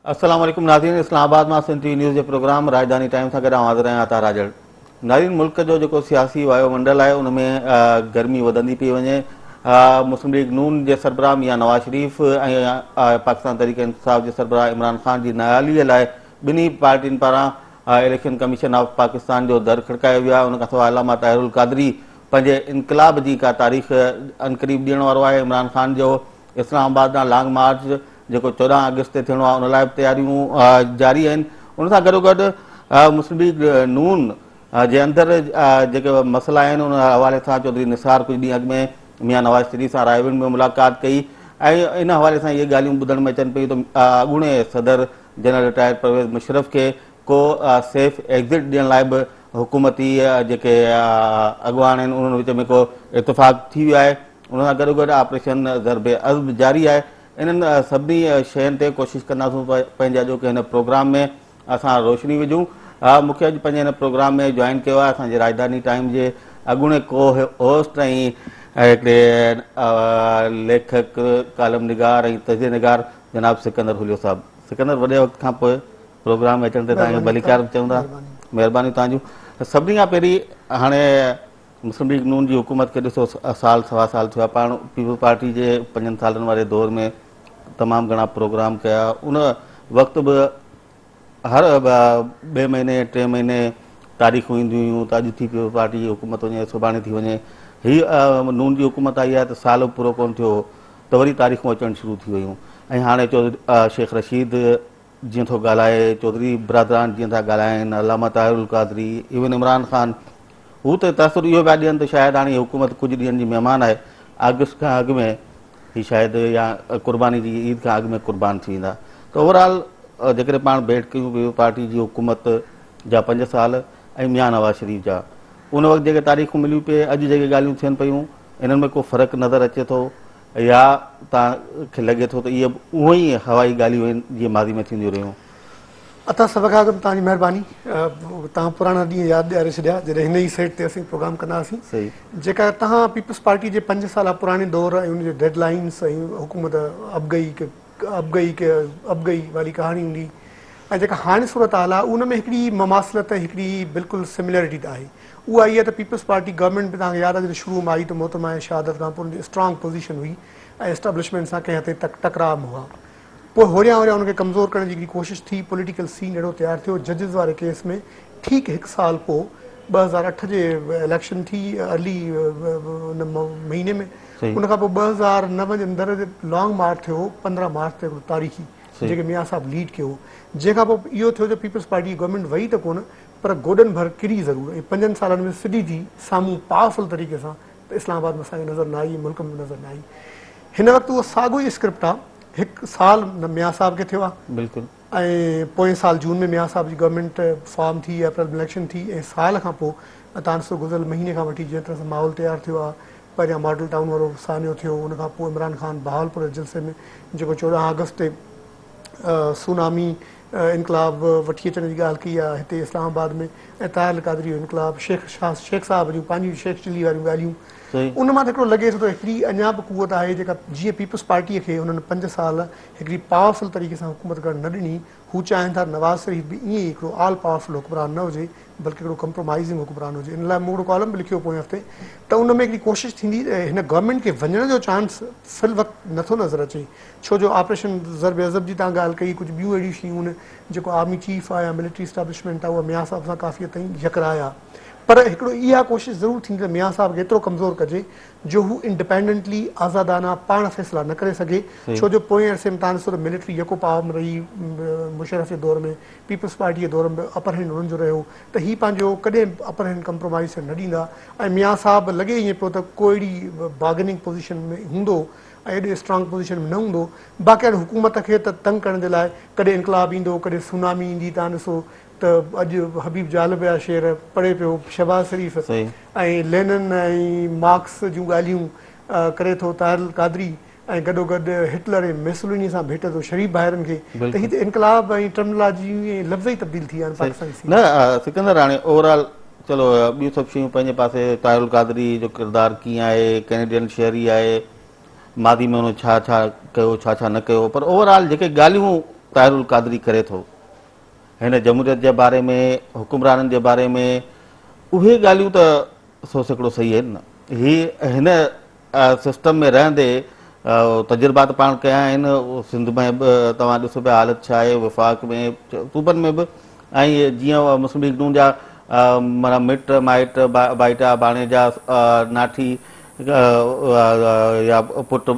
السلام عليڪم ناظرين اسلام آباد مان سنڌ ٽي وي نيوز جي پروگرام راڄڌاني ٽائيم سان گڏ آئون حاضر آهيان عطا راڄڙ ناظرين ملڪ جو جيڪو سياسي وايو منڊل آهي ان ۾ گرمي وڌندي پئي وڃي مسلم ليگ نون جي سربراهه ميان نواز شريف ۽ پاڪستان تحريڪ انصاف جي سربراهه عمران خان جي نااهلي لاء ٻنهي پارٽين پاران اليڪشن ڪميشن آف پاڪستان جو در کڙڪايو ويو آهي ان کان سواء علامه طاهر القادري پنهنجي انقلاب جي ڪا تاريخ عنقريب ڏيڻ وارو آهي عمران خان جو اسلام آباد ڏانهن لانگ مارچ جيڪو 14 آگسٽ تي ٿيڻو آهي ان لاء به تياريون جاري آهن ان سان گڏوگڏ مسلم ليگ نون جي اندر جيڪي مسئلا آهن ان حوالي سان چوڌري نثار ڪجهه ڏينهن اڳ ۾ ميان نواز شريف سان رائيونڊ ۾ ملاقات ڪئي ۽ ان حوالي سان اهي ڳالهيون ٻڌڻ ۾ اچن پيون ته اڳوڻي صدر جنرل رٽائرڊ پرويز مشرف کي ڪو سيف ايگزٽ ڏيڻ لاء به حڪومتي جيڪي اڳواڻ آهن انهن وچ ۾ ڪو اتفاق ٿي ويو آهي ان سان گڏوگڏ آپريشن ضرب عضب جاري آهي انهن سڀني شين تي ڪوشش ڪنداسون پنهنجي اڄوڪي هن پروگرام ۾ اسان روشني وجهون مون کي اڄ پنهنجي هن پروگرام ۾ جوائن ڪيو آهي اسان جي راڄڌاني ٽائيم جي اڳوڻي ڪو هوسٽ ۽ هڪڙي ليکڪ ڪالم نگار ۽ تجزيه نگار جناب سڪندر هليو صاحب سڪندر وڏي وقت کان پوء پروگرام ۾ اچڻ تي توهان کي ڀليڪار به چون ٿا مهرباني توهان جون سڀني کان پهرين هاڻي مسلم ليگ نون جي حڪومت کي ڏسو سال سوا سال ٿيو آهي پاڻ پيپلز پارٽي جي پنجن سالن واري دور ۾ تمام گهڻا پروگرام ڪيا ان وقت به هر ٻئي مهيني ٽئين مهيني تاريخون اينديون هيون ته اڄ ٿي پيپلز پارٽي جي حڪومت وڃي سڀاڻي ٿي وڃي هي نون جي حڪومت آئي آهي ته سال به پورو ڪونه ٿيو هو ته وري تاريخون اچڻ شروع ٿي ويون ۽ هاڻي شيخ رشيد جيئن ٿو ڳالهائي، چوڌري برادران جيئن ٿا ڳالهائين، علامه طاهر القادري، ايون عمران خان، هو ته تاثر اهو پيا ڏين ته شايد هاڻي هي حڪومت ڪجهه ڏينهن جي مهمان آهي، آگسٽ کان اڳ ۾ هي شايد يا قرباني جي عيد کان اڳ ۾ قربان ٿي ويندا. ته اوور آل جيڪڏهن پاڻ ڀيٽ ڪيون پيپلز پارٽي جي حڪومت جا پنج سال ۽ ميان نواز شريف جا ان وقت جيڪي تاريخون مليون پئي اڄ جيڪي ڳالهيون ٿين پيون انهن ۾ ڪو فرق نظر اچي ٿو يا توهان کي لڳي ٿو ته اهي به اهي ئي هوائي ڳالهيون آهن جيئن ماضي ۾ ٿينديون رهيون؟ عطا سڀ کان اڳ ۾ توهان جي مهرباني توهان پراڻا ڏينهن ياد ڏياري ڇڏيا جڏهن هن ئي سيٽ تي اسين پروگرام ڪندا هئاسين جيڪا توهان پيپلز پارٽي جي پنج سالا پراڻي دور ۽ ان جي ڊيڊ لائنس ۽ حڪومت اب گئي ڪه اب گئي ڪه اب گئي واري ڪهاڻي هوندي ۽ جيڪا هاڻي صورتحال آهي ان ۾ هڪڙي مماثلت ۽ هڪڙي بلڪل سملرٽي ته آهي اها اها ته پيپلز پارٽي گورنمينٽ به توهان کي ياد آهي جڏهن شروع ۾ آئي ته محترمه جي شهادت کان پوء ان جي اسٽرانگ پوزيشن هئي ۽ اسٽيبلشمينٽ سان ڪنهن حد تائين ٽڪراء ۾ هئا پوء هوريان هوريان ان کي ڪمزور ڪرڻ جي هڪڙي ڪوشش ٿي پوليٽيڪل سين اهڙو تيار ٿيو ججز واري ڪيس ۾ ٺيڪ هڪ سال پوء 2008 جي اليڪشن ٿي ارلي ان مهيني ۾ ان کان پوء 2009 جي اندر لانگ مارچ ٿيو 15 مارچ تي هڪڙو تاريخي جيڪي ميان صاحب ليڊ ڪيو هو جنهن کان پوء اهو ٿيو جو پيپلز پارٽي جي گورنمينٽ وئي ته ڪونه پر گوڏن ڀر ڪري ضرور ۽ پنجن سالن ۾ سڌي ٿي سامهون پاورفل طريقي سان ته اسلام آباد ۾ اسان کي نظر نه آئي ملڪ ۾ به نظر نه آئي هن وقت اهو ساڳيو ئي اسڪرپٽ آ هڪ سال ميان صاحب کي ٿيو آ بلڪل ۽ پوئين سال جون ۾ ميان صاحب جي گورنمينٽ فارم ٿي اپريل ۾ اليڪشن ٿي ۽ سال کان پوء تان ڏسو گذريل مهيني کان وٺي جنهن طرح سان ماحول تيار ٿيو آ پهريان ماڊل ٽائون وارو سانحو ٿيو ان کان پوء عمران خان بهاولپور جي جلسي ۾ جيڪو 14 آگسٽ تي سونامي انقلاب وٺي اچڻ جي ڳالهه ڪئي آهي هتي اسلام آباد ۾ ۽ طاهر القادري جو انقلاب شيخ شيخ صاحب جون پنهنجون شيخ چلي واريون ڳالهيون ان مان ته هڪڙو لڳي ٿو ته هڪڙي اڃا به قوت آهي جيڪا جيئن پيپلز پارٽيء کي انهن پنج سال هڪڙي پاورفل طريقي سان حڪومت ڪرڻ نه ڏني هو چاهين ٿا نواز شريف به ائين ئي هڪڙو آل پاورفل حڪمران نه هجي بلڪه هڪڙو ڪمپرومائيزنگ حڪمران هجي ان لاء مون هڪڙو ڪالم به لکيو پوئين هفتي ته ان ۾ هڪڙي ڪوشش ٿيندي هن گورنمينٽ کي وڃڻ جو چانس في الوقت نٿو نظر اچي ڇو جو آپريشن ضرب عضب جي توهان ڳالهه ڪئي، ڪجهه ٻيون اهڙيون شيون آهن، جيڪو آرمي چيف آهي يا ملٽري اسٽيبلشمينٽ آهي اها ميان صاحب سان ڪافي حد تائين يڪراء آهي پر هڪڙو اها ڪوشش ضرور ٿيندي ته ميان صاحب کي ايترو ڪمزور ڪجي جو هو انڊپينڊنٽلي آزادانه پاڻ فيصلا نه ڪري سگهي ڇو جو پوئين عرصي ۾ توهان ڏسو ته ملٽري يڪو پاور ۾ رهي مشرف جي دور ۾ پيپلز پارٽي جي دور ۾ به اپر هينڊ انهن جو رهيو ته هي پنهنجو ڪڏهن به اپر هينڊ ڪمپرومائيز ٿيڻ نه ڏيندا ۽ ميان صاحب لڳي ائين پيو ته ڪو اهڙي بارگيننگ پوزيشن ۾ هوندو ۽ ايڏي اسٽرانگ پوزيشن ۾ نه هوندو باقي هاڻي حڪومت کي ته تنگ ڪرڻ جي لاء ڪڏهن انقلاب ايندو ڪڏهن سونامي ايندي تان ڏسو ته اڄ حبيب جالب جا شعر پڙهي پيو شهباز شريف ۽ لينن ۽ مارڪس جون ڳالهيون ڪري ٿو طاهر القادري ۽ گڏو گڏ هٽلر ۽ ميسوليني سان ڀيٽي ٿو شريف ڀائرن کي ته هي ته انقلاب ۽ ٽرمنالاجي ۽ لفظ ئي تبديل ٿي ويا آهن پاڪستاني سين نه سڪندر هاڻي اوور آل چلو ٻيون سڀ شيون پنهنجي پاسي طاهر القادري جو ڪردار ڪيئن آهي ڪينيڊين شهري آهي ماضي ۾ هن ڇا ڇا ڪيو ڇا ڇا نه ڪيو پر اوور آل جيڪي ڳالهيون طاهر القادري ڪري ٿو هن جمهوريت جي باري ۾ حڪمرانن جي باري ۾ اهي ڳالهيون ته 100% صحيح آهن نه. هي هن سسٽم ۾ رهندي تجربا ته پاڻ ڪيا آهن، سنڌ ۾ به توهان ڏسو پيا حالت ڇا آهي، وفاق ۾ صوبن ۾ به ۽ جيئن مسلم ليگ نون جا معنيٰ مٽ مائٽ ڀائٽا ڀاڻيجا ناٺي يا پٽ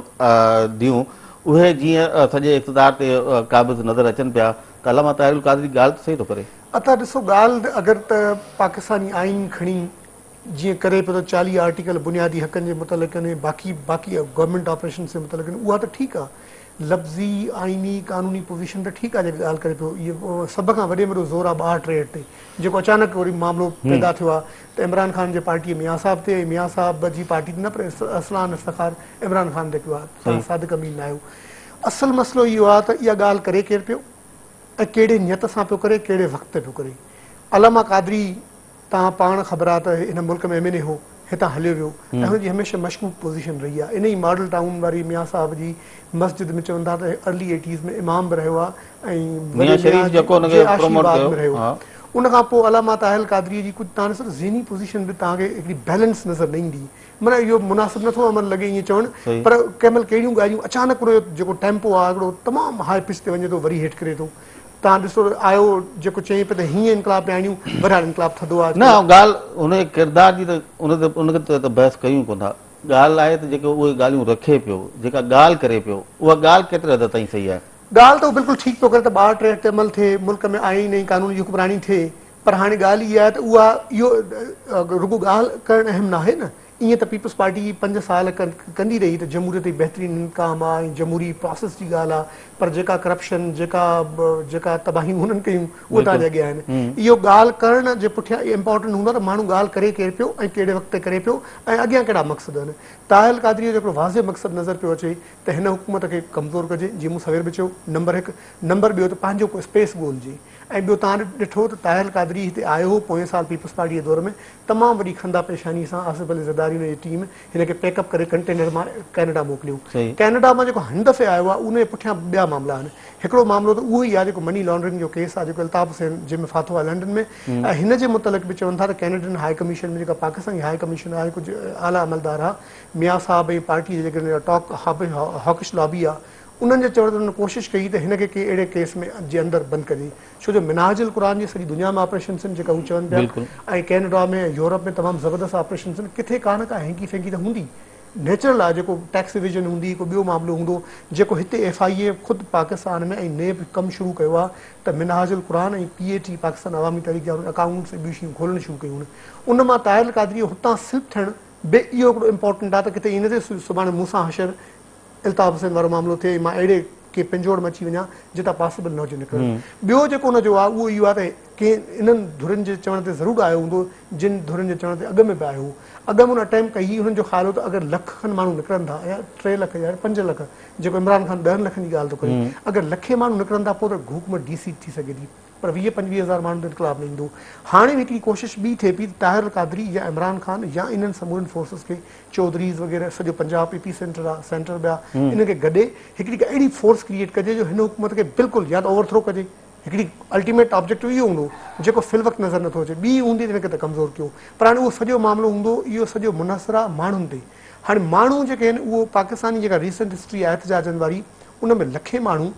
ڌيون اهي جيئن سڄي اقتدار تي قابض نظر اچن پيا ته علامه طاهر القادري ڳالهه ته صحيح ٿو ڪري. ادا ڏسو ڳالهه اگر ته پاڪستاني آئين کڻي جيئن ڪري پيو ته 40 آرٽيڪل بنيادي حقن جي متعلق آهن ۽ باقي باقي گورنمينٽ آپريشنس جي متعلق آهن اها ته ٺيڪ آهي لفظي آئيني قانوني پوزيشن ته ٺيڪ آهي جيڪا ڳالهه ڪري پيو اهو سڀ کان وڏي ۾ وڏو زور آهي 62 63 تي جيڪو اچانڪ وري معاملو پيدا ٿيو آهي ته عمران خان جي پارٽي ميان صاحب تي ۽ ميان صاحب جي پارٽي تي نه پر ارسلان افتخار عمران خان تي پيو آهي توهان صادق امين نه آهيو اصل مسئلو اهو آهي ته اها ڳالهه ڪري ڪير پيو ۽ ڪهڙي نيت سان پيو ڪري ڪهڙي وقت تي پيو ڪري علامه قادري توهان پاڻ خبر آ ته هن ملڪ ۾ ايم اين اي هو، هتان هليو ويو ۽ هن جي هميشه مشڪوڪ پوزيشن رهي آ. انهي ماڊل ٽائون واري ميان صاحب جي مسجد ۾ چون ٿا ته ارلي ايٽيز ۾ امام به رهيو آ ۽ وڏي ميان جي آشيرواد ۾ رهيو. ان کان پوء علامه طاهر القادريء جي ڪجهه توهان ڏسو ته ذهني پوزيشن به توهان کي هڪڙي بيلنس نظر نه ايندي. معنيٰ اهو مناسب نٿو عمل لڳي ائين چوڻ پر ڪنهن مهل ڪهڙيون ڳالهيون اچانڪ ان جو جيڪو ٽيمپو آ هڪڙو تمام هاء پچ تي وڃي ٿو وري هيٺ ڪري ٿو. توهان ڏسو ته آيو جيڪو چئين پئي ته هيئن انقلاب پيا آڻيون بهرحال انقلاب ٿڌو آ. نه ڳالهه هن جي ڪردار جي ته ان تي ان تي ته بحث ڪيون ڪونه ٿا ڳالهه آهي ته جيڪو اهي ڳالهيون رکي پيو جيڪا ڳالهه ڪري پيو اها ڳالهه ڪيتري حد تائين صحيح آهي. ڳالهه ته هو بلڪل ٺيڪ پيو ڪري ته 62 63 تي عمل ٿئي ملڪ ۾ آئين ۽ قانون جي حڪمراني ٿئي پر هاڻي ڳالهه اها آهي ته اها اهو رڳو ڳالهه ڪرڻ اهم ناهي نه ائين ته پيپلز پارٽي 5 سال ڪندي رهي ته جمهوريت جي بهترين انتقام آ ۽ جمهوري پراسيس جي ڳالهه آ پر جيڪا ڪرپشن جيڪا جيڪا تباهيون هنن ڪيون اهي توهان جي اڳيان آهن. اهو ڳالهه ڪرڻ جي پٺيان اهو امپارٽنٽ هوندو آ ته ماڻهو ڳالهه ڪري ڪير پيو ۽ ڪهڙي وقت تي ڪري پيو ۽ اڳيان ڪهڙا مقصد آهن. طاهر القادري جو هڪڙو واضح مقصد نظر پيو اچي ته هن حڪومت کي ڪمزور ڪجي جيئن مون سوير به چيو نمبر هڪ نمبر ٻيو ته پنهنجو ڪو اسپيس ڳولجي ۽ ٻيو توهان ڏٺو ته طاهر القادري هتي آيو هو پوئين سال پيپلز پارٽي جي دور ۾ تمام وڏي خنده پيشاني سان آصف علي زرداري ان جي ٽيم هن کي پيڪ اپ ڪري ڪنٽينر مان ڪينيڊا موڪليو. ڪينيڊا مان جيڪو هن دفعي آيو آهي ان جي پٺيان ٻيا معاملا آهن. هڪڙو معاملو ته اهو ئي آهي جيڪو مني لانڊرنگ جو ڪيس آهي جيڪو الطاف حسين جنهن ۾ ڦاٿو آهي لنڊن ۾ ۽ هن جي متعلق به چون ٿا ته ڪينيڊين هاء ڪميشن ۾ جيڪا پاڪستاني هاء ڪميشن آهي ڪجهه اعليٰ عملدار ها ميان صاحب ۽ پارٽي جي جيڪي ٽاڪ هاڪش لابي آهي انهن جي چوڻ تي انهن ڪوشش ڪئي ته هن کي ڪنهن اهڙي ڪيس ۾ جي اندر بند ڪجي ڇو جو منهاج القرآن جي سڄي دنيا ۾ آپريشنس آهن جيڪا هو چون پيا ۽ ڪينيڊا ۾ ۽ يورپ ۾ تمام زبردست آپريشنس آهن ڪٿي ڪا نه ڪا هينڪي فينڪي ته هوندي نيچرل آهي جيڪو ٽيڪس ايويزن هوندي ڪو ٻيو معاملو هوندو جيڪو هتي ايف I اي خود پاڪستان ۾ ۽ نيب ڪم شروع ڪيو آهي ته منهاج القرآن ۽ پي اي ٽي پاڪستان عوامي تحريڪ جا انهن اڪائونٽس ۽ ٻيون شيون کولڻ شروع ڪيون آهن ان مان طاهر القادري جو هتان سلپ ٿيڻ به اهو هڪڙو امپورٽنٽ آهي ته ڪٿي ائين نه ٿئي سڀاڻي مون سان حشر الطاف حسين وارو معاملو ٿئي ۽ مان اهڙي ڪنهن پنجوڙ ۾ اچي وڃان جتان پاسيبل نه هجي نڪرڻ. ٻيو جيڪو ان جو آهي اهو اهو آهي ته ڪنهن انهن ڌرين جي چوڻ تي ضرور آيو هوندو جن ڌرين جي چوڻ تي اڳ ۾ به آيو هو. اڳ ۾ ان اٽيمپٽ ڪئي هئي انهن جو خيال هو ته اگر لک کن ماڻهو نڪرن ٿا يا 3 لک يا 5 لک جيڪو عمران خان 10 لکن جي ڳالهه ٿو ڪري اگر لکين ماڻهو نڪرن ٿا پوء ته حڪومت ڊي سيٽ ٿي سگهي ٿي. پر 20 25 هزار ماڻهن تي انقلاب نه ايندو. هاڻي به هڪڙي ڪوشش ٻي ٿئي پئي ته طاهر القادري يا عمران خان يا انهن سمورين فورسز کي چوڌريز وغيره سڄو پنجاب اي پي سينٽر آ سينٽر به آ انهن کي گڏي هڪڙي ڪا اهڙي فورس ڪريئيٽ ڪجي جو هن حڪومت کي بلڪل يا ته اوور ٿرو ڪجي هڪڙي الٽيميٽ آبجيڪٽو اهو هوندو جيڪو في الوقت نظر نٿو اچي ٻي هوندي ته هن کي ته ڪمزور ڪيو پر هاڻي اهو سڄو معاملو هوندو اهو سڄو منحصر آ ماڻهن تي هاڻي ماڻهو جيڪي آهن اهو پاڪستاني جيڪا ريسنٽ هسٽري آ احتجاجن واري ان ۾ لکين ماڻهو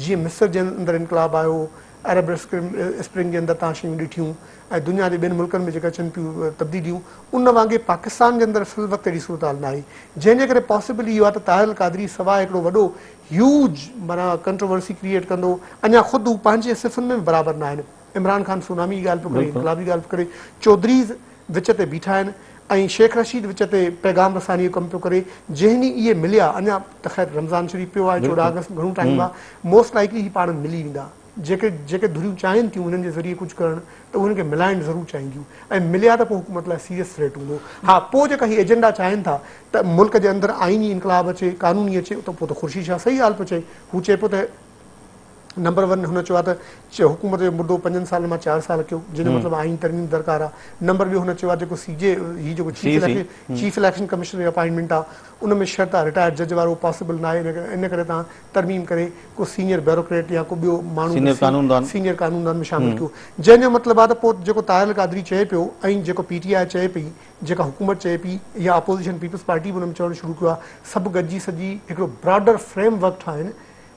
جيئن مصر جي اندر انقلاب آيو، عرب اسپرنگ جي اندر توهان شيون ڏٺيون ۽ دنيا جي ٻين ملڪن ۾ جيڪي اچن پيون تبديليون، ان وانگي پاڪستان جي اندر في الوقت اهڙي صورتحال ناهي، جنهن جي ڪري پاسيبل اهو آهي ته طاهر القادري سواء هڪڙو وڏو هيوج معنيٰ ڪنٽروورسي ڪريئيٽ ڪندو، اڃا خود هو پنهنجي صفن ۾ به برابر ناهن، عمران خان سونامي جي ڳالهه پيو ڪري، انقلاب جي ڳالهه پيو ڪري، چوڌريز وچ تي بيٺا آهن ۽ شيخ رشيد وچ تي پيغام رساني جو ڪم پيو ڪري، جنهن ڏينهن اهي مليا، اڃا ته خير رمضان شريف پيو آهي، 14 آگسٽ گهڻو ٽائيم آهي، موسٽ لائيڪلي هي پاڻ ۾ ملي ويندا، جيڪي جيڪي ڌريون چاهين ٿيون هنن جي ذريعي ڪجهه ڪرڻ ته اهي هنن کي ملائڻ ضرور چاهينديون ۽ مليا ته پوء حڪومت لاء سيريس ٿريٽ هوندو. ها پوء جيڪا هي ايجنڊا چاهين ٿا ته ملڪ جي اندر آئيني انقلاب اچي، قانوني اچي ته پوء ته خورشيد شاهه صحيح ڳالهه پيو چئي، هو چئي پيو ته. نمبر ون هن چيو آهي ته حڪومت جو مدو پنجن سالن مان چار سال ڪيو جنهن جو مطلب آئيني ترميم درڪار آهي. نمبر ٻيو هن چيو آهي جيڪو سي جي هي جيڪو chief election chief election commissioner جي اپائنٽمينٽ آهي ان ۾ شرط آهي رٽائرڊ جج وارو پاسيبل ناهي ان ڪري توهان ترميم ڪري ڪو سينيئر بيوروڪريٽ يا ڪو ٻيو ماڻهو سينيئر قانوندان ۾ شامل ڪيو جنهن جو مطلب آهي ته پوء جيڪو طاهر القادري چئي پيو ۽ جيڪو پي ٽي آء چئي پئي جيڪا حڪومت چئي پئي يا اپوزيشن پيپلز پارٽي به ان ۾ چوڻ شروع ڪيو آهي سڀ گڏجي سڄي هڪڙو براڊر فريم ورڪ ٺاهن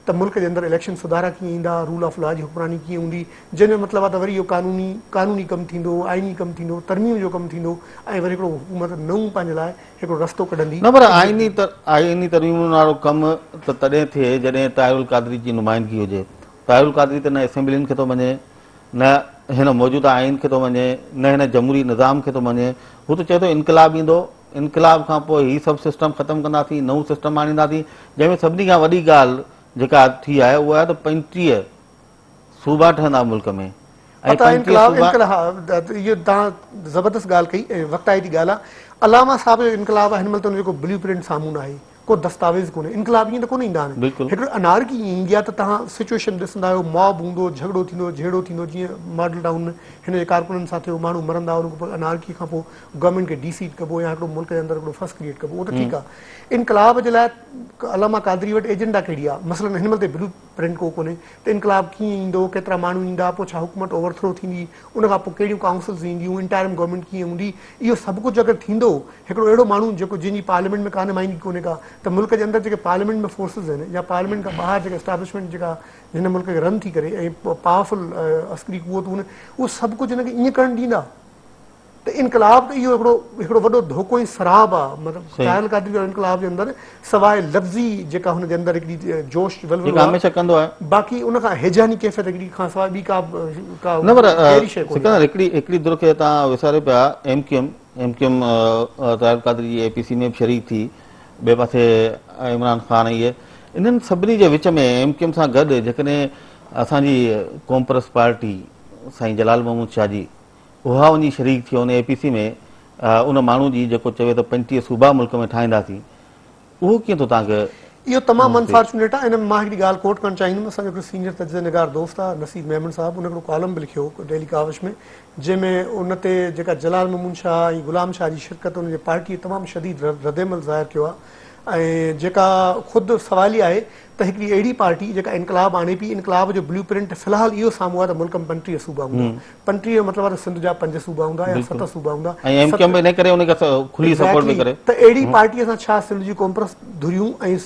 ته ملڪ جي اندر اليڪشن سڌارا ڪيئن ايندا، رول آف لا جي حڪمراني ڪيئن هوندي، جنهن جو مطلب آهي ته وري اهو قانوني قانوني ڪم ٿيندو، آئيني ڪم ٿيندو، ترميم جو ڪم ٿيندو ۽ وري هڪڙو حڪومت نئون پنهنجي لاء هڪڙو رستو ڪڍندي. نه پر آئيني آئيني ترميمن وارو ڪم ته تڏهن ٿئي جڏهن طاهر القادري جي نمائندگي هجي. طاهر القادري ته نه اسيمبلين کي ٿو مڃي، نه هن موجوده آئين کي ٿو مڃي، نه هن جمهوري نظام کي ٿو مڃي. هو ته چئي ٿو انقلاب ايندو، انقلاب کان پوء هي سڀ سسٽم ختم ڪنداسين، نئون سسٽم آڻينداسين، جنهن ۾ سڀني کان وڏي ڳالهه جيڪا ٿي آهي اها آهي ته 35 صوبا ٺهندا ملڪ ۾ ۽ پتا 35 انقلاب صوبا انقلاب ها اهو توهان زبردست ڳالهه ڪئي ۽ وقتائتي ڳالهه آهي علامه صاحب جو انقلاب آهي هن مهل ته ان جو ڪو بليو پرنٽ سامهون ناهي ڪو دستاويز ڪونهي انقلاب ائين ته ڪونه ايندا آهن بلڪل هڪڙو انارڪي ائين ايندي آهي ته توهان سچوئيشن ڏسندا آهيو موب هوندو جهڳڙو ٿيندو جهيڙو ٿيندو جيئن ماڊل ٽائون ۾ هن جي ڪارڪنن سان ٿيو ماڻهو مرندا ان کان پوء انارڪي کان پوء گورنمينٽ کي ڊي سيٽ ڪبو يا هڪڙو ملڪ جي اندر هڪڙو فس ڪريئيٽ ڪبو اهو ته ٺيڪ آهي انقلاب جي لاء علامه قادري وٽ ايجنڊا ڪهڙي آهي مثلاً هن مهل تي بلو پرنٽ ڪو ڪونهي ته انقلاب ڪيئن ايندو ڪيترا ماڻهو ايندا پوء ڇا حڪومت اوور ٿرو ٿيندي ان کان پوء ڪهڙيون ڪائونسلز اينديون انٽائرم گورنمينٽ ڪيئن هوندي اهو سڀ ڪجهه اگر ٿيندو هڪڙو اهڙو ماڻهو جيڪو جنهن جي پارليامينٽ ۾ ڪا نمائندگي ڪونهي ڪا ته ملڪ جي اندر جيڪي پارليامينٽ ۾ فورسز آهن يا پارليامينٽ کان ٻاهر جيڪا اسٽيبلشمينٽ جيڪا هن ملڪ کي رن ٿي ڪري ۽ پاورفل عسڪري قوتون آهن اهو سڀ ڪجهه هن کي ائين ڪرڻ ڏيندا ته انقلاب ته اهو هڪڙو هڪڙو وڏو ڌوڪو ۽ سراب آ مطلب طاهر القادري وارو انقلاب جي اندر سواء لفظي جيڪا هن جي اندر هڪڙي جوش ولولو جيڪا هميشه ڪندو آهي باقي ان کان هيجاني ڪيفيت هڪڙي کان سواء ٻي ڪا ڪا نه پر گهري شيء ڪونهي. سڪندر هڪڙي هڪڙي ڌر کي توهان وساريو پيا M Q M M Q M Tahir ul Qadri جي اي پي سي ۾ به شريڪ ٿي ٻئي پاسي عمران خان اهي انهن سڀني جي وچ ۾ ايم ڪيو ايم سان گڏ جيڪڏهن اسان جي قومپرست پارٽي سائين جلال محمود شاهه جي اها وڃي شريڪ ٿئي ان اي پي سي ۾ ان ماڻهو جي جيڪو چوي ته 35 صوبا ملڪ ۾ ٺاهينداسين اهو ڪيئن ٿو توهان کي اهو تمام انفارچونيٽ آهي ان ۾ مان هڪڙي ڳالهه ڪوٽ ڪرڻ چاهيندم اسان جو هڪڙو سينيئر تجزيه نگار دوست آهي نصير ميمڻ صاحب ان هڪڙو ڪالم به لکيو هو ڊيلي ڪاوش ۾ جنهن ۾ ان تي جيڪا جلال محمود شاهه ۽ غلام شاهه جي شرڪت ان جي پارٽي تمام شديد ردعمل ظاهر ڪيو آهي ۽ جيڪا خود سوال ئي آهي ته هڪڙي اهڙي پارٽي جيڪا انقلاب آڻي پئي، انقلاب جو بليو پرنٽ في الحال اهو سامهون آهي ته ملڪ ۾ 35 صوبا هوندا. 35 جو مطلب آهي ته سنڌ جا پنج صوبا هوندا يا ست صوبا هوندا. ۽ ايم ڪيو ايم به انهي ڪري ان کي کلي سپورٽ پئي ڪري. ته اهڙي پارٽي سان ڇا سنڌ جون قومپرست ڌريون ۽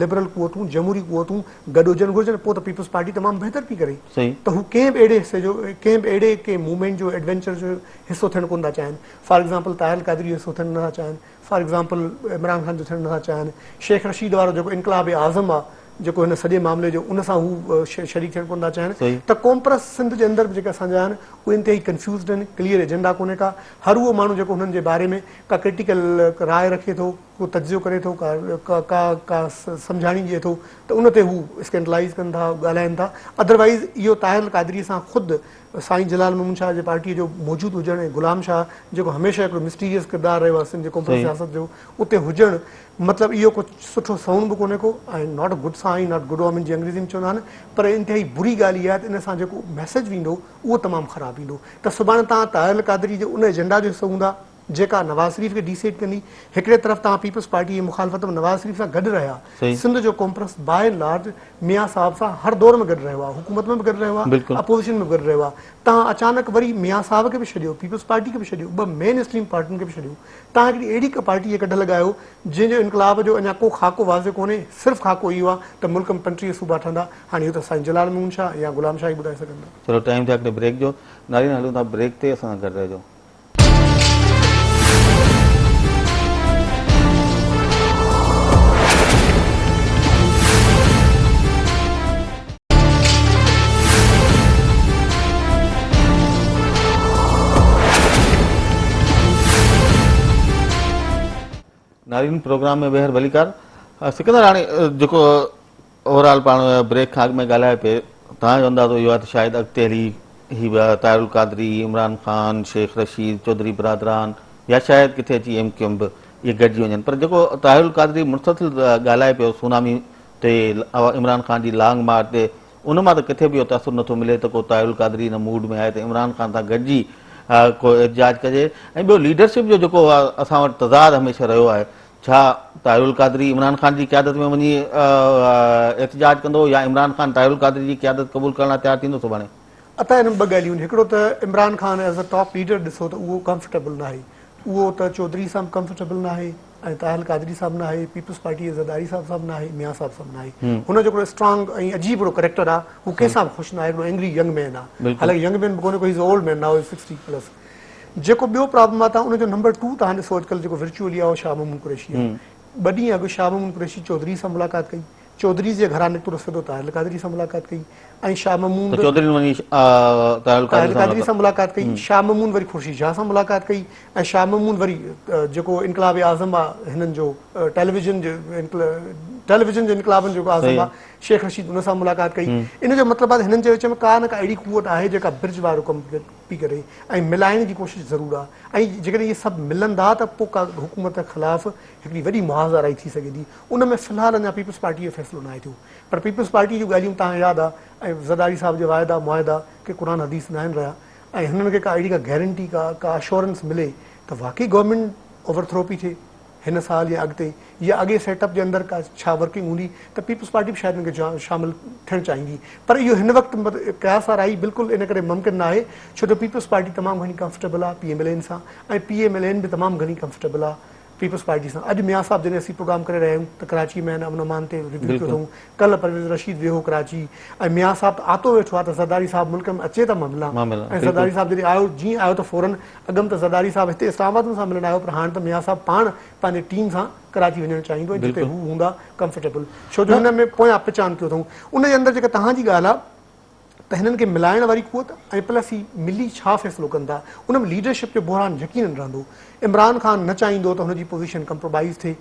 لبرل قوتون، جمهوري قوتون گڏ هجڻ گهرجن؟ پوء ته پيپلز پارٽي تمام بهتر پئي ڪري ته هو ڪنهن به اهڙي حصي جو، ڪنهن به اهڙي ڪنهن موومينٽ جو، ايڊوينچر جو حصو ٿيڻ ڪونه ٿا چاهين. فار ايگزامپل طاهر القادري جو حصو ٿيڻ نه ٿا چاهين. فار ايگزامپل عمران خان جو ٿيڻ نٿا چاهين، شيخ رشيد وارو جيڪو انقلاب اعظم آ جيڪو هن سڄي معاملي جو ان سان هو شريڪ ٿيڻ ڪونه ٿا چاهين ته قومپرست سنڌ جي اندر به جيڪي اسان جا آهن اهي انتهائي ڪنفيوزڊ آهن، ڪليئر ايجنڊا ڪونهي ڪا، هر اهو ماڻهو جيڪو هنن جي باري ۾ ڪا ڪرٽيڪل راء رکي ٿو، ڪو تجزيو ڪري ٿو، ڪا ڪا ڪا سمجهاڻي ڏئي ٿو ته ان تي هو اسڪينڊلائيز ڪن ٿا، ڳالهائين ٿا، ادروائيز اهو طاهر القادري سان خود سائين جلال محمد شاهه جي پارٽيء جو موجود هجڻ ۽ غلام شاهه جيڪو هميشه هڪڙو مسٽيريس ڪردار رهيو آهي سنڌ جي قومپرست سياست جو اتي هجڻ مطلب اهو ڪو سٺو سنئوڻ به ڪونهي ڪو ۽ not a good sign not good omen جيئن انگريزي ۾ چوندا آهن پر انتهائي بري ڳالهه اها آهي ته ان سان جيڪو ميسيج ويندو اهو تمام خراب ويندو ته سڀاڻي توهان طاهر القادري جي ان ايجنڊا جو حصو هوندا جيڪا نواز شريف کي ڊي سيٽ ڪندي هڪڙي طرف توهان پيپلز پارٽي جي مخالفت ۾ نواز شريف سان گڏ رهيا سنڌ جو قومپرست باء اينڊ لارج ميان صاحب سان هر دور ۾ گڏ رهيو آهي حڪومت ۾ به گڏ رهيو آهي اپوزيشن ۾ به گڏ رهيو آهي توهان اچانڪ وري ميان صاحب کي به ڇڏيو پيپلز پارٽي کي به ڇڏيو ٻه مين اسٽريم پارٽين کي به ڇڏيو توهان هڪڙي اهڙي ڪا پارٽي جي ڪڍ لڳايو جنهن جو انقلاب جو اڃا ڪو خاڪو واضح ڪونهي صرف خاڪو اهو آهي ته ملڪ ۾ 35 صوبا ٺهندا هاڻي اهو ته سائين جلال محمود شاهه يا غلام شاهه ئي ٻڌائي سگهن ٿا. چلو ٽائيم ٿيو آهي هڪڙي بريڪ جو نارين هلون ٿا بريڪ تي اسان سان گڏ رهجو. نارين پروگرام ۾ ٻيهر ڀليڪار سڪندر هاڻي جيڪو اوور آل پاڻ بريڪ کان اڳ ۾ ڳالهايو پئي توهان جو اندازو اهو آهي ته شايد اڳتي هلي هي طاهر القادري، عمران خان، شيخ رشيد، چوڌري برادران يا شايد ڪٿي اچي ايم ڪيو ايم به اهي گڏجي وڃن پر جيڪو طاهر القادري مسلسل ڳالهائي پيو سونامي تي عمران خان جي لانگ مارچ تي ان مان ته ڪٿي به اهو تاثر نٿو ملي ته ڪو طاهر القادري ان موڊ ۾ آهي ته عمران خان سان گڏجي ڪو احتجاج ڪجي ۽ ٻيو ليڊرشپ جو جيڪو اسان وٽ تضاد هميشه رهيو آهي ڇا طاهر القادري عمران خان جي قيادت ۾ وڃي احتجاج ڪندو يا عمران خان طاهر القادري جي قيادت قبول ڪرڻ لاء تيار ٿيندو سڀاڻي؟ عطا انهن ٻه ڳالهيون آهن هڪڙو ته Imran Khan as a top leader ڏسو ته اهو ڪمفرٽيبل ناهي اهو ته چوڌري سان به ڪمفرٽيبل ناهي ۽ طاهر القادري سان به ناهي پيپلز پارٽي جي زرداري صاحب سان به ناهي ميان صاحب سان به ناهي هن جو هڪڙو اسٽرانگ ۽ عجيب هڪڙو ڪريڪٽر آهي هو ڪنهن سان به خوش ناهي هڪڙو اينگري ينگ مين آهي حالانڪه ينگ مين به ڪونهي ڪو he is old man now is 60 plus جيڪو ٻيو پرابلم آهي تان ان جو نمبر 2 تان ڏسو اڄڪلهه جيڪو ورچوئلي آهي اهو شاهه محمود قريشي آهي ٻه ڏينهن اڳ شاهه محمود قريشي چوڌري سان ملاقات ڪئي چوڌري جي گهران نڪتو ته سڌو طاهر القادري سان ملاقات ڪئي ۽ شاهه محمود ته چوڌرين وڃي طاهر القادري سان ملاقات ڪئي شاهه محمود وري خورشيد شاهه سان ملاقات ڪئي ۽ شاهه محمود وري جيڪو انقلاب اعظم آ هنن جو ٽيليويزن جي ٽيليويزن جي انقلابن جو اعظم آ شيخ رشيد ان سان ملاقات ڪئي ان جو مطلب آ ته هنن جي وچ ۾ ڪا نه ڪا اهڙي قوت آهي جيڪا برج وارو ڪم پئي ڪري ۽ ملائڻ جي ڪوشش ضرور آ ۽ جيڪڏهن اهي سڀ ملندا ته پوء ڪا حڪومت خلاف هڪڙي وڏي محاذ آرائي ٿي سگهي ٿي ان ۾ في الحال اڃا پيپلز پارٽي جو فيصلو ناهي ٿيو پر پيپلز پارٽي جون ڳالهيون توهان کي ياد آ ۽ زرداري صاحب جا واعدا معاهدا ڪي قرآن حديث ناهن رهيا ۽ هنن کي ڪا اهڙي ڪا گيرنٽي ڪا ڪا اشورنس ملي ته واقعي گورنمينٽ اوور ٿرو پئي ٿئي هن سال يا اڳتي يا اڳي سيٽ اپ جي اندر ڪا ڇا ورڪنگ هوندي ته پيپلز پارٽي به شايد ان کي شامل ٿيڻ چاهيندي پر اهو هن وقت قياس آرائي بلڪل ان ڪري ممڪن ناهي ڇو جو پيپلز پارٽي تمام گهڻي ڪمفرٽيبل آهي پي ايم ايل اين سان ۽ پي ايم ايل اين به تمام گهڻي ڪمفرٽيبل آهي پيپلز پارٽي سان. اڄ ميان صاحب جڏهن اسين پروگرام ڪري رهيا آهيون ته ڪراچي ۾ آهن امن امان تي ريويو ڪيو اٿئون ڪلهه پرويز رشيد ويو هو ڪراچي ۽ ميان صاحب ته آتو ويٺو آهي ته زرداري صاحب ملڪ ۾ اچي ته مان ملان ۽ زرداري صاحب جڏهن آيو جيئن آيو ته فورن اڳم ته زرداري صاحب هتي اسلام آباد مون سان ملڻ آيو پر هاڻ ته ميان صاحب پاڻ پنهنجي ٽيم سان ڪراچي وڃڻ چاهيندو ۽ جتي هو هوندا ڪمفرٽيبل ڇو جو هن ۾ پويان پچان ڪيو اٿئون ان جي اندر جيڪا توهان جي ڳالهه آهي ته هنن کي ملائڻ واري قوت ۽ پلس هي ملي ڇا فيصلو ڪن ٿا ان ۾ ليڊرشپ جو بحران يقينن رهندو. عمران خان نه چاهيندو ته هن جي پوزيشن ڪمپرومائيز ٿئي.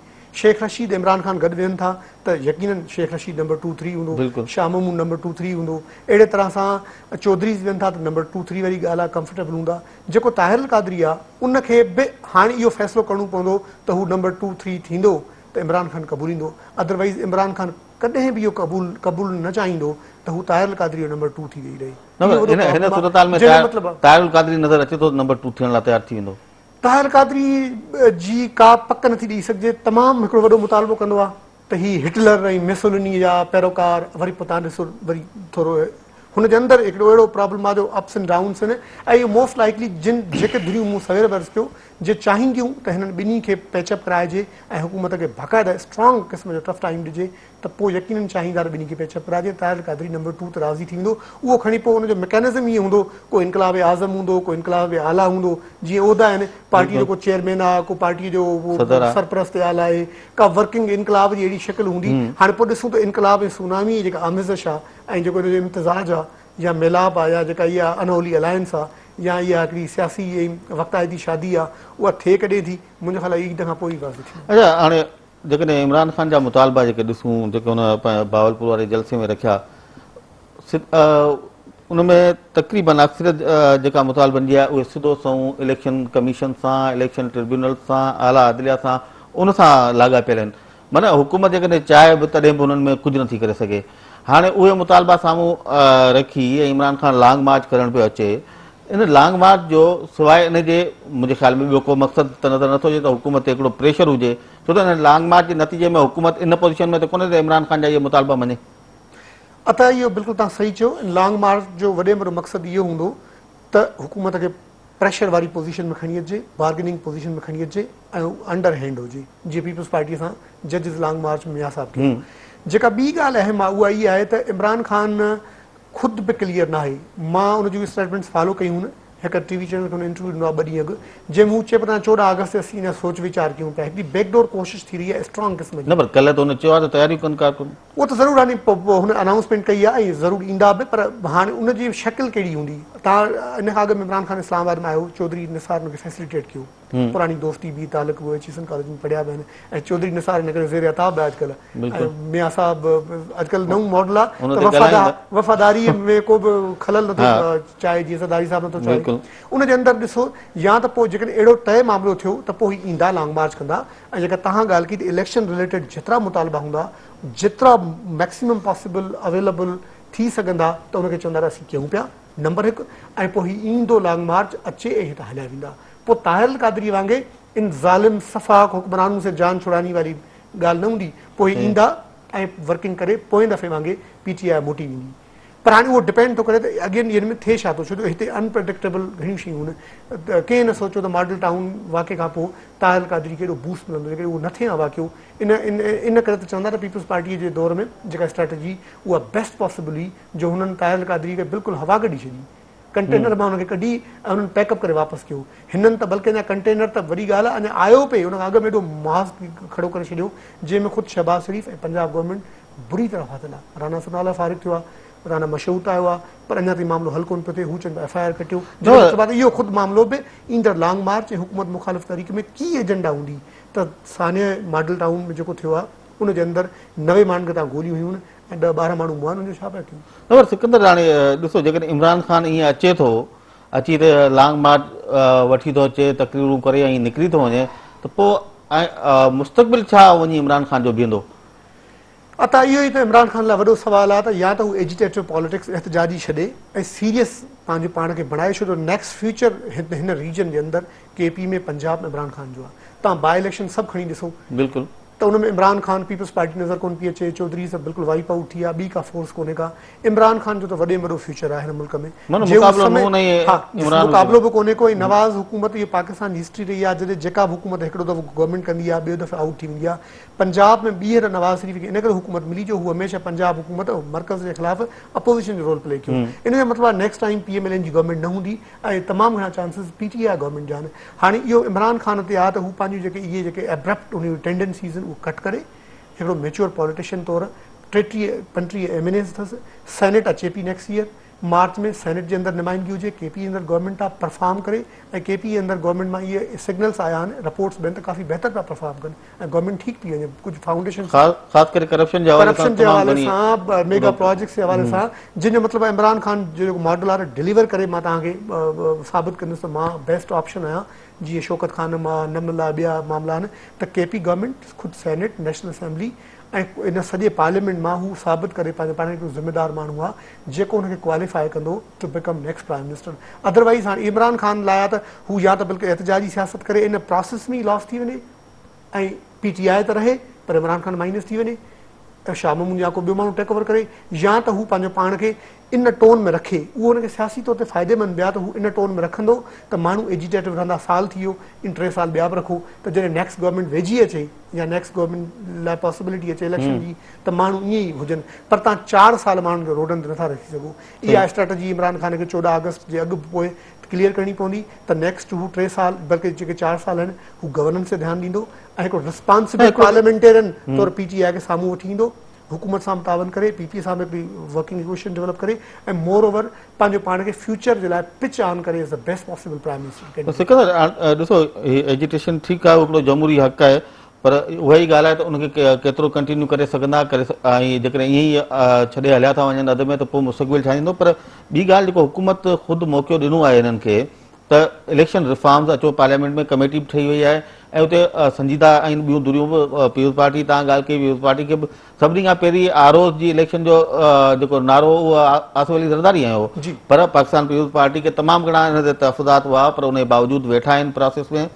شيخ رشيد عمران خان گڏ ويهن ٿا ته يقينن Sheikh Rashid number two three هوندو، Shah Mahmood number two three هوندو. اهڙي طرح سان چوڌريز ويهن ٿا ته نمبر ٽو ٿري واري ڳالهه آهي ڪمفرٽيبل هوندا. جيڪو طاهر القادري آهي ان کي به هاڻي اهو فيصلو ڪرڻو پوندو ته هو نمبر ٽو ٿري ٿيندو ته عمران خان قبوليندو ادروائيز عمران خان ڪڏهن به اهو قبول قبول نه چاهيندو ته هو طاهر القادري جو نمبر ٽو ٿي ويهي رهي. نه اهو وڏو پر هن پرابلم آهي. صورتحال ۾ جنهن جو مطلب آهي. طاهر القادري نظر اچي ٿو ته نمبر ٽو ٿيڻ لاء تيار ٿي ويندو. طاهر القادري جي ڪا پڪ نٿي ڏئي سگهجي. تمام هڪڙو وڏو مطالبو ڪندو آهي ته هي هٽلر ۽ ميسوليني جا پيروڪار وري پوء تان ڏسو وري ٿورو هن جي اندر هڪڙو اهڙو پرابلم آهي جو اپس اينڊ ڊائونس آهن ۽ اهو موسٽ لائيڪلي جن جيڪي ڌريون مون سوير به عرض ڪيو جي چاهينديون ته هنن ٻنهي کي پيچ اپ ڪرائجي ۽ حڪومت کي باقاعده اسٽرانگ قسم جو ٽف ٽائيم ڏجي ته پوء يقينن چاهيندا ته ٻنهي کي پيچ اپ ڪرائجي طاهر القادري نمبر ٽو ته راضي ٿي ويندو اهو کڻي پوء ان جو مڪينزم ائين هوندو ڪو انقلاب اعظم هوندو ڪو انقلاب اعليٰ هوندو جيئن عهدا آهن پارٽي جو ڪو چيئرمين آهي ڪو پارٽي جو سرپرست اعليٰ آهي ڪا ورڪنگ انقلاب جي اهڙي شڪل هوندي هاڻي پوء ڏسون ته انقلاب ۽ سونامي جي جيڪا آميزش آهي ۽ جيڪو ان جو امتزاج آهي يا ميلاپ آ يا جيڪا اها انهولي الائنس آ يا اها هڪڙي سياسي ۽ وقتائتي شادي آ اها ٿئي ڪڏهن ٿي منهنجو خيال آ عيد کان پوء ئي واضح ٿيندو. اڇا هاڻي جيڪڏهن عمران خان جا مطالبا جيڪي ڏسون جيڪي هن بهاولپور واري جلسي ۾ رکيا ان ۾ تقريبن اڪثريت جيڪا مطالبن جي آهي اهي سڌو سنئون اليڪشن ڪميشن سان اليڪشن ٽربيونل سان اعليٰ عدليه سان ان سان لاڳاپيل آهن معنيٰ حڪومت جيڪڏهن چاهي به تڏهن به انهن ۾ ڪجهه نٿي ڪري سگهي. هاڻي اهي مطالبا سامهون رکي ۽ عمران خان لانگ مارچ ڪرڻ پيو اچي. ان لانگ مارچ جو سواء ان جي منهنجي خيال ۾ ٻيو ڪو مقصد ته نظر نٿو اچي ته حڪومت تي هڪڙو پريشر هجي ڇو ته ان لانگ مارچ جي نتيجي ۾ حڪومت ان پوزيشن ۾ ته ڪونهي ته عمران خان جا اهي مطالبا مڃي. عطا اهو بلڪل توهان صحيح چيو ان لانگ مارچ جو وڏي ۾ وڏو مقصد اهو هوندو ته حڪومت کي پريشر واري پوزيشن ۾ کڻي اچجي، بارگيننگ پوزيشن ۾ کڻي اچجي ۽ هو انڊر هينڊ هجي جيئن پيپلز پارٽي سان ججز لانگ مارچ ۾ ميان صاحب ڪيو. جيڪا ٻي ڳالهه اهم آهي اها اها آهي ته عمران خان خود به ڪليئر ناهي. مان ان جون اسٽيٽمينٽس فالو ڪيون هن هڪ ٽي وي چينل کي هن انٽرويو ڏنو آهي ٻه ڏينهن اڳ جنهن ۾ هو چئي پيو ته 14 آگسٽ تي اسين اڃا سوچ ويچار ڪيون پيا هڪڙي بيڪ ڊور ڪوشش ٿي رهي آهي اسٽرانگ قسم جي. نه پر ڪلهه ته هن چيو آهي ته تياريون ڪن ڪارڪن. اهو ته ضرور هاڻي هن انائونسمينٽ ڪئي آهي ۽ ضرور ايندا به پر هاڻي ان جي شڪل ڪهڙي هوندي تان ان کان اڳ ۾ عمران خان اسلام آباد ۾ آيو چوڌري نثار ان کي فيسليٽيٽ ڪيو پراڻي دوستي به تعلق به ايچي سن ڪاليج ۾ پڙهيا به آهن ۽ چوڌري نثار ان ڪري زير عتاب به اڄڪلهه ۽ ميان صاحب اڄڪلهه نئون ماڊل آهي ته وفاداري ۾ ڪو به خلل نٿو چاهي جيئن زرداري صاحب نٿو چاهي ان جي اندر ڏسو يا ته پوء جيڪڏهن اهڙو طئي معاملو ٿيو ته پوء هي ايندا لانگ مارچ ڪندا ۽ جيڪا تهان ڳالهه ڪئي ته اليڪشن رليٽيڊ جيترا مطالبا هوندا جيترا ميڪسيمم پاسيبل اويليبل ٿي سگهندا ته ان کي چوندا ته اسين ڪيون پيا نمبر هڪ ۽ پوء هي ايندو لانگ مارچ اچي ۽ هتان هليا ويندا پوء طاهر القادري وانگي ان ظالم سفاڪ حڪمرانون سي جان ڇڙاني واري ڳالهه نه هوندي پوء هي ايندا ۽ ورڪنگ ڪري پوئين دفعي وانگي پي ٽي آء موٽي ويندي پر هاڻي اهو ڊپينڊ ٿو ڪري ته اڳين ڏينهن ۾ ٿئي ڇا ٿو ڇو جو هتي ان پريڊڪٽيبل گهڻيون شيون آهن ڪنهن نه سوچيو ته ماڊل ٽائون واقعي کان پوء طاهر القادري کي ايڏو بوسٽ ملندو جيڪڏهن اهو نه ٿئي ها واقعو ان ان ان ڪري ته چوندا ته پيپلز پارٽي جي دور ۾ جيڪا اسٽريٽجي اها بيسٽ پاسيبل هئي جو هنن طاهر القادري کي بلڪل هوا ڪڍي ڇڏي ڪنٽينر مان هن کي ڪڍي ۽ هنن پيڪ اپ ڪري واپس ڪيو. هنن ته بلڪه اڃا ڪنٽينر ته وڏي ڳالهه آهي اڃا آيو پئي ان کان اڳ ۾ ايڏو محاذ کڙو ڪري ڇڏيو جنهن ۾ خود شهباز شريف ۽ پنجاب گورنمينٽ بري طرح ڦاٿل آهي. رانا ثناء الله فارغ ٿيو آهي، رانا مشهود آيو آهي پر اڃا تائين معاملو حل ڪونه پيو ٿئي. هو چون پيا ايف I R ڪٽيو جنهن جو مطلب آهي ته اهو خود معاملو به ايندڙ لانگ مارچ ۽ حڪومت مخالف تحريڪ ۾ ڪي ايجنڊا هوندي ته سانحه ماڊل ٽائون ۾ جيڪو ٿيو آهي ان جي اندر 90 ماڻهن کي تان گوليون هيون ۽ ڏهه 12 ماڻهو مئا آهن ان جو ڇا پيا ڪيون. نه پر سڪندر راڻي ڏسو جيڪڏهن عمران خان ائين اچي ٿو اچي ته لانگ مارچ وٺي ٿو اچي تقريرون ڪري ۽ نڪري ٿو وڃي ته پوء مستقبل ڇا وڃي عمران خان جو بيهندو؟ عطا اهو ئي ته عمران خان لاء وڏو سوال آهي ته يا ته هو ايجيٽيٽو پاليٽڪس احتجاجي ڇڏي ۽ سيريس پنهنجو پاڻ کي بڻائي ڇو جو نيڪسٽ فيوچر هن ريجن جي اندر ڪي پي ۾ پنجاب ۾ عمران خان جو آهي تان باء اليڪشن سڀ کڻي ڏسو بلڪل ته ان ۾ عمران خان پيپلز پارٽي نظر ڪونه پئي اچي، چوڌري صاحب بلڪل وائيپ آئوٽ ٿي ويا، ٻي ڪا فورس ڪونهي ڪا، عمران خان جو ته وڏي ۾ وڏو فيوچر آهي هن ملڪ ۾ معنيٰ جي هو مقابلو سمي نون ۽ ها عمران هجي. مقابلو به ڪونهي ڪو ۽ نواز حڪومت اهو پاڪستان جي هسٽري رهي آهي جڏهن جيڪا به حڪومت هڪڙو دفعو گورنمينٽ ڪندي آهي ٻيو دفعو آئوٽ ٿي ويندي آهي پنجاب ۾ ٻيهر نواز شريف کي ان ڪري حڪومت ملي جو هو هميشه پنجاب حڪومت مرڪز جي خلاف اپوزيشن جو رول پلي ڪيو ان جو مطلب آهي next time P M L N جي گورنمينٽ نه هوندي ۽ تمام گهڻا chances P T I government جا آهن هاڻي اهو عمران خان تي آهي ته هو پنهنجون جيڪي اهي جيڪي ابرپٽ ان جون ٽينڊنسيز آهن اهو ڪٽ ڪري هڪڙو ميچوئر پاليٽيشن طور 33 35 ايم اين ايز اٿس سينيٽ اچي P next year march ۾ senate جي اندر نمائندگي هجي ڪي پي اندر گورنمينٽ آ پرفارم ڪري ۽ ڪي پي اندر گورنمينٽ مان اهي سگنلس آيا آهن رپورٽس ٻين ته ڪافي بهتر پيا پرفارم ڪن ۽ گورنمينٽ ٺيڪ پئي وڃي ڪجهه فائونڊيشن خاص ڪري ڪرپشن جي حوالي سان ڪرپشن جي حوالي سان ميگا پراجيڪٽس جي حوالي سان جن جو مطلب عمران خان جو جيڪو ماڊل آهي ڊليور ڪري مان توهان کي ثابت ڪندس ته مان بيسٽ آپشن آهيان جيئن شوڪت خانم آ نمل آ ٻيا معاملا آهن ته ڪي پي گورنمينٽ خود سينيٽ نيشنل اسيمبلي ۽ ان سڄي پارليامينٽ مان هو ثابت ڪري پنهنجو پاڻ هڪڙو ذميدار ماڻهو آ جيڪو ان کي ڪواليفائي ڪندو to become next prime minister otherwise هاڻي عمران خان لاء آ ته هو يا ته بلڪل احتجاجي سياست ڪري ان پراسيس ۾ ئي لاس ٿي وڃي ۽ پي ٽي آء ته رهي پر عمران خان مائنس ٿي وڃي ۽ شاهه محمود يا ڪو ٻيو ماڻهو ٽيڪ اوور ڪري يا ته هو پنهنجو پاڻ کي ان ٽون ۾ رکي اهو هن کي سياسي طور تي فائديمند به آهي ته هو ان ٽون ۾ رکندو ته ماڻهو ايجيٽيٽو رهندا سال ٿي ويو ان 3 سال ٻيا به رکو ته جڏهن نيڪسٽ گورنمينٽ ويجهي اچي يا نيڪسٽ گورنمينٽ لاء پاسيبلٽي اچي اليڪشن جي ته ماڻهو ائين ئي هجن پر تان 4 سال ماڻهن کي روڊن تي نٿا رکي سگهو اها اسٽريٽجي عمران خان کي 14 آگسٽ جي اڳ پوء ڪليئر ڪرڻي پوندي ته نيڪسٽ هو 3 سال بلڪه جيڪي 4 سال آهن هو گورننس تي ڌيان ڏيندو ۽ هڪڙو رسپانسبل پارليامينٽيرين طور پي ٽي آء کي سامهون وٺي ايندو حڪومت سان به تعاون ڪري پي پي سان به هڪڙي ورڪنگ ايڪويشن ڊولپ ڪري ۽ مور اوور پنهنجو پاڻ کي فيوچر جي لاء پچ آن ڪري as the best possible prime minister candidate. Sikandar ڏسو هي ايجيٽيشن ٺيڪ آهي هڪڙو جمهوري حق آهي پر اها ئي ڳالهه آهي ته ان کي ڪيترو ڪنٽينيو ڪري سگهندا ڪري ۽ جيڪڏهن ائين ئي ڇڏي هليا ٿا وڃن اڌ ۾ ته پوء مستقبل ڇا ٿيندو پر ٻي ڳالهه جيڪو حڪومت خود موقعو ڏنو آهي هنن کي ته اليڪشن ريفارمز اچو پارليامينٽ ۾ ڪميٽي به ٺهي وئي آهي ۽ اتي سنجيده آهن ٻيون ڌريون به پيپلز پارٽي تان ڳالهه ڪئي پيپلز پارٽي کي به سڀني کان پهرين آر اوز جي اليڪشن جو جيڪو نعرو اهو آصف علي زرداري هنيو هو پر پاڪستان پيپلز پارٽي کي تمام گهڻا ان تي تحفظات هئا پر ان جي باوجود ويٺا آهن پراسيس ۾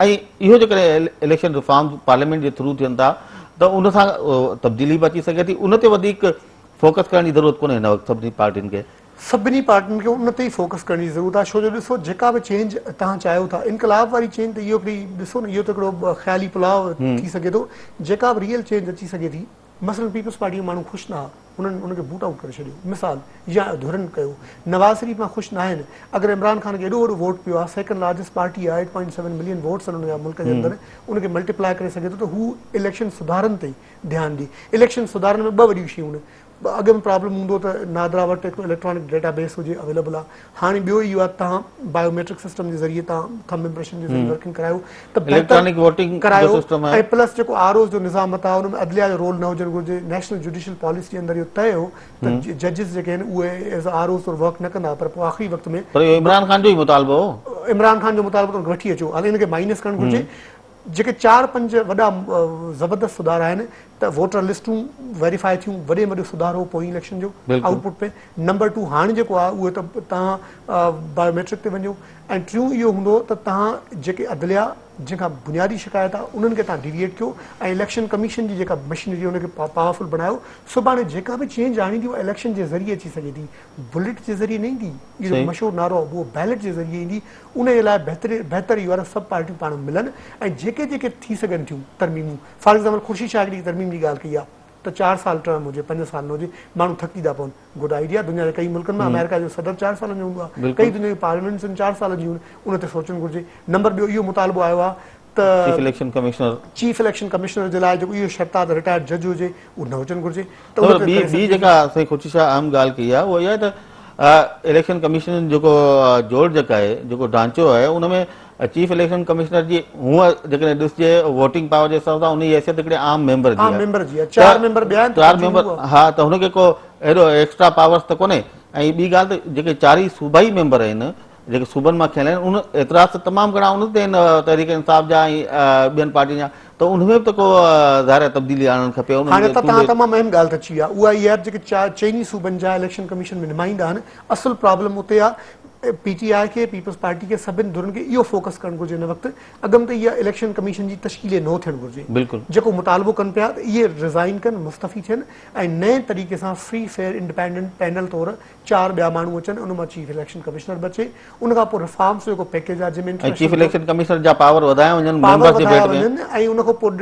۽ اهو جيڪڏهن اليڪشن ريفارمز پارليامينٽ جي ٿرو ٿين ٿا ته ان سان تبديلي به اچي سگهي ٿي ان تي وڌيڪ فوڪس ڪرڻ جي ضرورت ڪونهي هن وقت سڀني پارٽين کي. سڀني پارٽين کي ان تي ئي فوڪس ڪرڻ جي ضرورت آهي ڇو جو ڏسو جيڪا به چينج توهان چاهيو ٿا انقلاب واري چينج ته اهو هڪڙي ڏسو نه اهو ته هڪڙو خيالي پلاء ٿي سگهي ٿو جيڪا به ريئل چينج اچي سگهي ٿي مثلاً پيپلز پارٽي جو ماڻهو خوش نه ها انهن ان کي بوٽ آئوٽ ڪري ڇڏيو مثال يا ڌرن ڪيو نواز شريف مان خوش ناهن اگر عمران خان کي ايڏو وڏو ووٽ پيو آهي سيڪنڊ لارجسٽ پارٽي آهي 8.7 ملين ووٽس آهن ان جا ملڪ جي اندر ان کي ملٽيپلائي ڪري سگهي ٿو ته هو اليڪشن سڌارن تي ڌيان ڏي اليڪشن سڌارن ۾ ٻه وڏيون شيون آهن اڳ ۾ پرابلم هوندو ته نادرا وٽ هڪڙو اليڪٽرانڪ ڊيٽا بيس هجي اويليبل آهي هاڻي ٻيو اهو آهي توهان بايو ميٽرڪ سسٽم جي ذريعي توهان ٿمب امپريشن جي ذريعي ورڪنگ ڪرايو ته بهتر اليڪٽرانڪ ووٽنگ جو ڪرايو سسٽم آهي ۽ پلس جيڪو آر اوز جو نظام آهي ان ۾ عدليه جو رول نه هجڻ گهرجي نيشنل جوڊيشل پاليسي جي اندر اهو طئي هو ته ججز جيڪي آهن اهي ايز آر اوز طور ورڪ نه ڪندا پر پوء آخري وقت ۾ پر اهو عمران خان جو ئي مطالبو هو. عمران خان جو مطالبو ته ان کي وٺي اچو هاڻي ان کي مائنس ڪرڻ گهرجي جيڪي چار پنج وڏا زبردست سڌارا آهن. ته ووٽر لسٽون ويريفائي ٿيون، وڏي ۾ وڏو سڌارو هو پوئين اليڪشن جو آئوٽ پٽ ۾. نمبر ٽو هاڻ جيڪو آهي اهو ته توهان بايوميٽرڪ تي وڃو ۽ ٽيون اهو هوندو ته توهان جيڪي عدليا جنهن کان بنيادي شڪايت آهي انهن کي توهان ڊيويئيٽ ڪيو ۽ اليڪشن ڪميشن جي جيڪا مشينري ان کي پاورفل بڻايو. سڀاڻي جيڪا به چينج آڻيندي اها اليڪشن جي ذريعي اچي سگهي ٿي، بلٽ جي ذريعي نه ايندي. اهو جيڪو مشهور نعرو آهي اهو بيلٽ جي ذريعي ايندي. ان جي لاء بهتر اهو آهي ته سڀ پارٽيون پاڻ ۾ ملن ۽ جيڪي جيڪي ٿي سگهن ٿيون ترميمون فار ايگزامپل خورشيد شاهه هڪڙي ترميم جي ڳالهه ڪئي آهي ته چار سال ٽرم هجي پنج سال نه هجي ماڻهو ٿڪجي ٿا پون گڊ آئيڊيا دنيا جي ڪئي ملڪن ۾ آمريڪا جو صدر چار سالن جو هوندو آهي ڪئي دنيا جون پارليامينٽس آهن چار سالن جون ان تي سوچڻ گهرجي نمبر ٻيو اهو مطالبو آيو آهي ته chief election commissioner chief election commissioner جي لاء جيڪو اهو شرط آهي ته رٽائرڊ جج هجي اهو نه هجڻ گهرجي ته ان تي ٻي ٻي جيڪا سائين خورشيد شاهه اهم ڳالهه ڪئي آهي اها اها آهي ته اليڪشن ڪميشن جيڪو جوڙجڪ آهي جيڪو ڍانچو آهي ان ۾ چيف اليڪشن ڪمشنر جي هونء جيڪڏهن ڏسجي ووٽنگ پاور جي حساب سان ان جي حيثيت هڪڙي عام ميمبر جي عام ميمبر جي آهي چار ميمبر ٻيا آهن چار ميمبر ها ته هن کي ڪو اهڙو ايڪسٽرا پاورس ته ڪونهي ۽ ٻي ڳالهه ته جيڪي چارئي صوبائي ميمبر آهن جيڪي صوبن مان کنيل آهن ان اعتراض ته تمام گهڻا ان تي آهن تحريڪ انصاف جا ۽ ٻين پارٽين جا ته ان ۾ به ته ڪو ظاهر آهي تبديلي آڻڻ کپي انهن هاڻي ته توهان تمام اهم ڳالهه ته چئي آهي اها اها آهي ته جيڪي چئني صوبن جا اليڪشن ڪميشن ۾ نمائندا آهن اصل پرابلم اتي آهي پي ٽي آء کي پيپلز پارٽي کي سڀن ڌرين کي اهو فوڪس ڪرڻ گهرجي هن وقت اڳم ته اها اليڪشن ڪميشن جي تشڪيل نو ٿيڻ گهرجي بلڪل جيڪو مطالبو ڪن پيا ته اهي ريزائن ڪن مستعفي ٿين ۽ نئين طريقي سان فري فيئر انڊيپينڊنٽ پينل طور چار ٻيا ماڻهو اچن ان مان چيف اليڪشن ڪمشنر به اچي ان کان پوء ريفارمز جو جيڪو پيڪيج آهي جنهن ۾ ۽ چيف اليڪشن ڪمشنر جا پاور وڌايا وڃن ميمبرز جي ڀيٽ ۾ وڃن ۽ ان کان پوء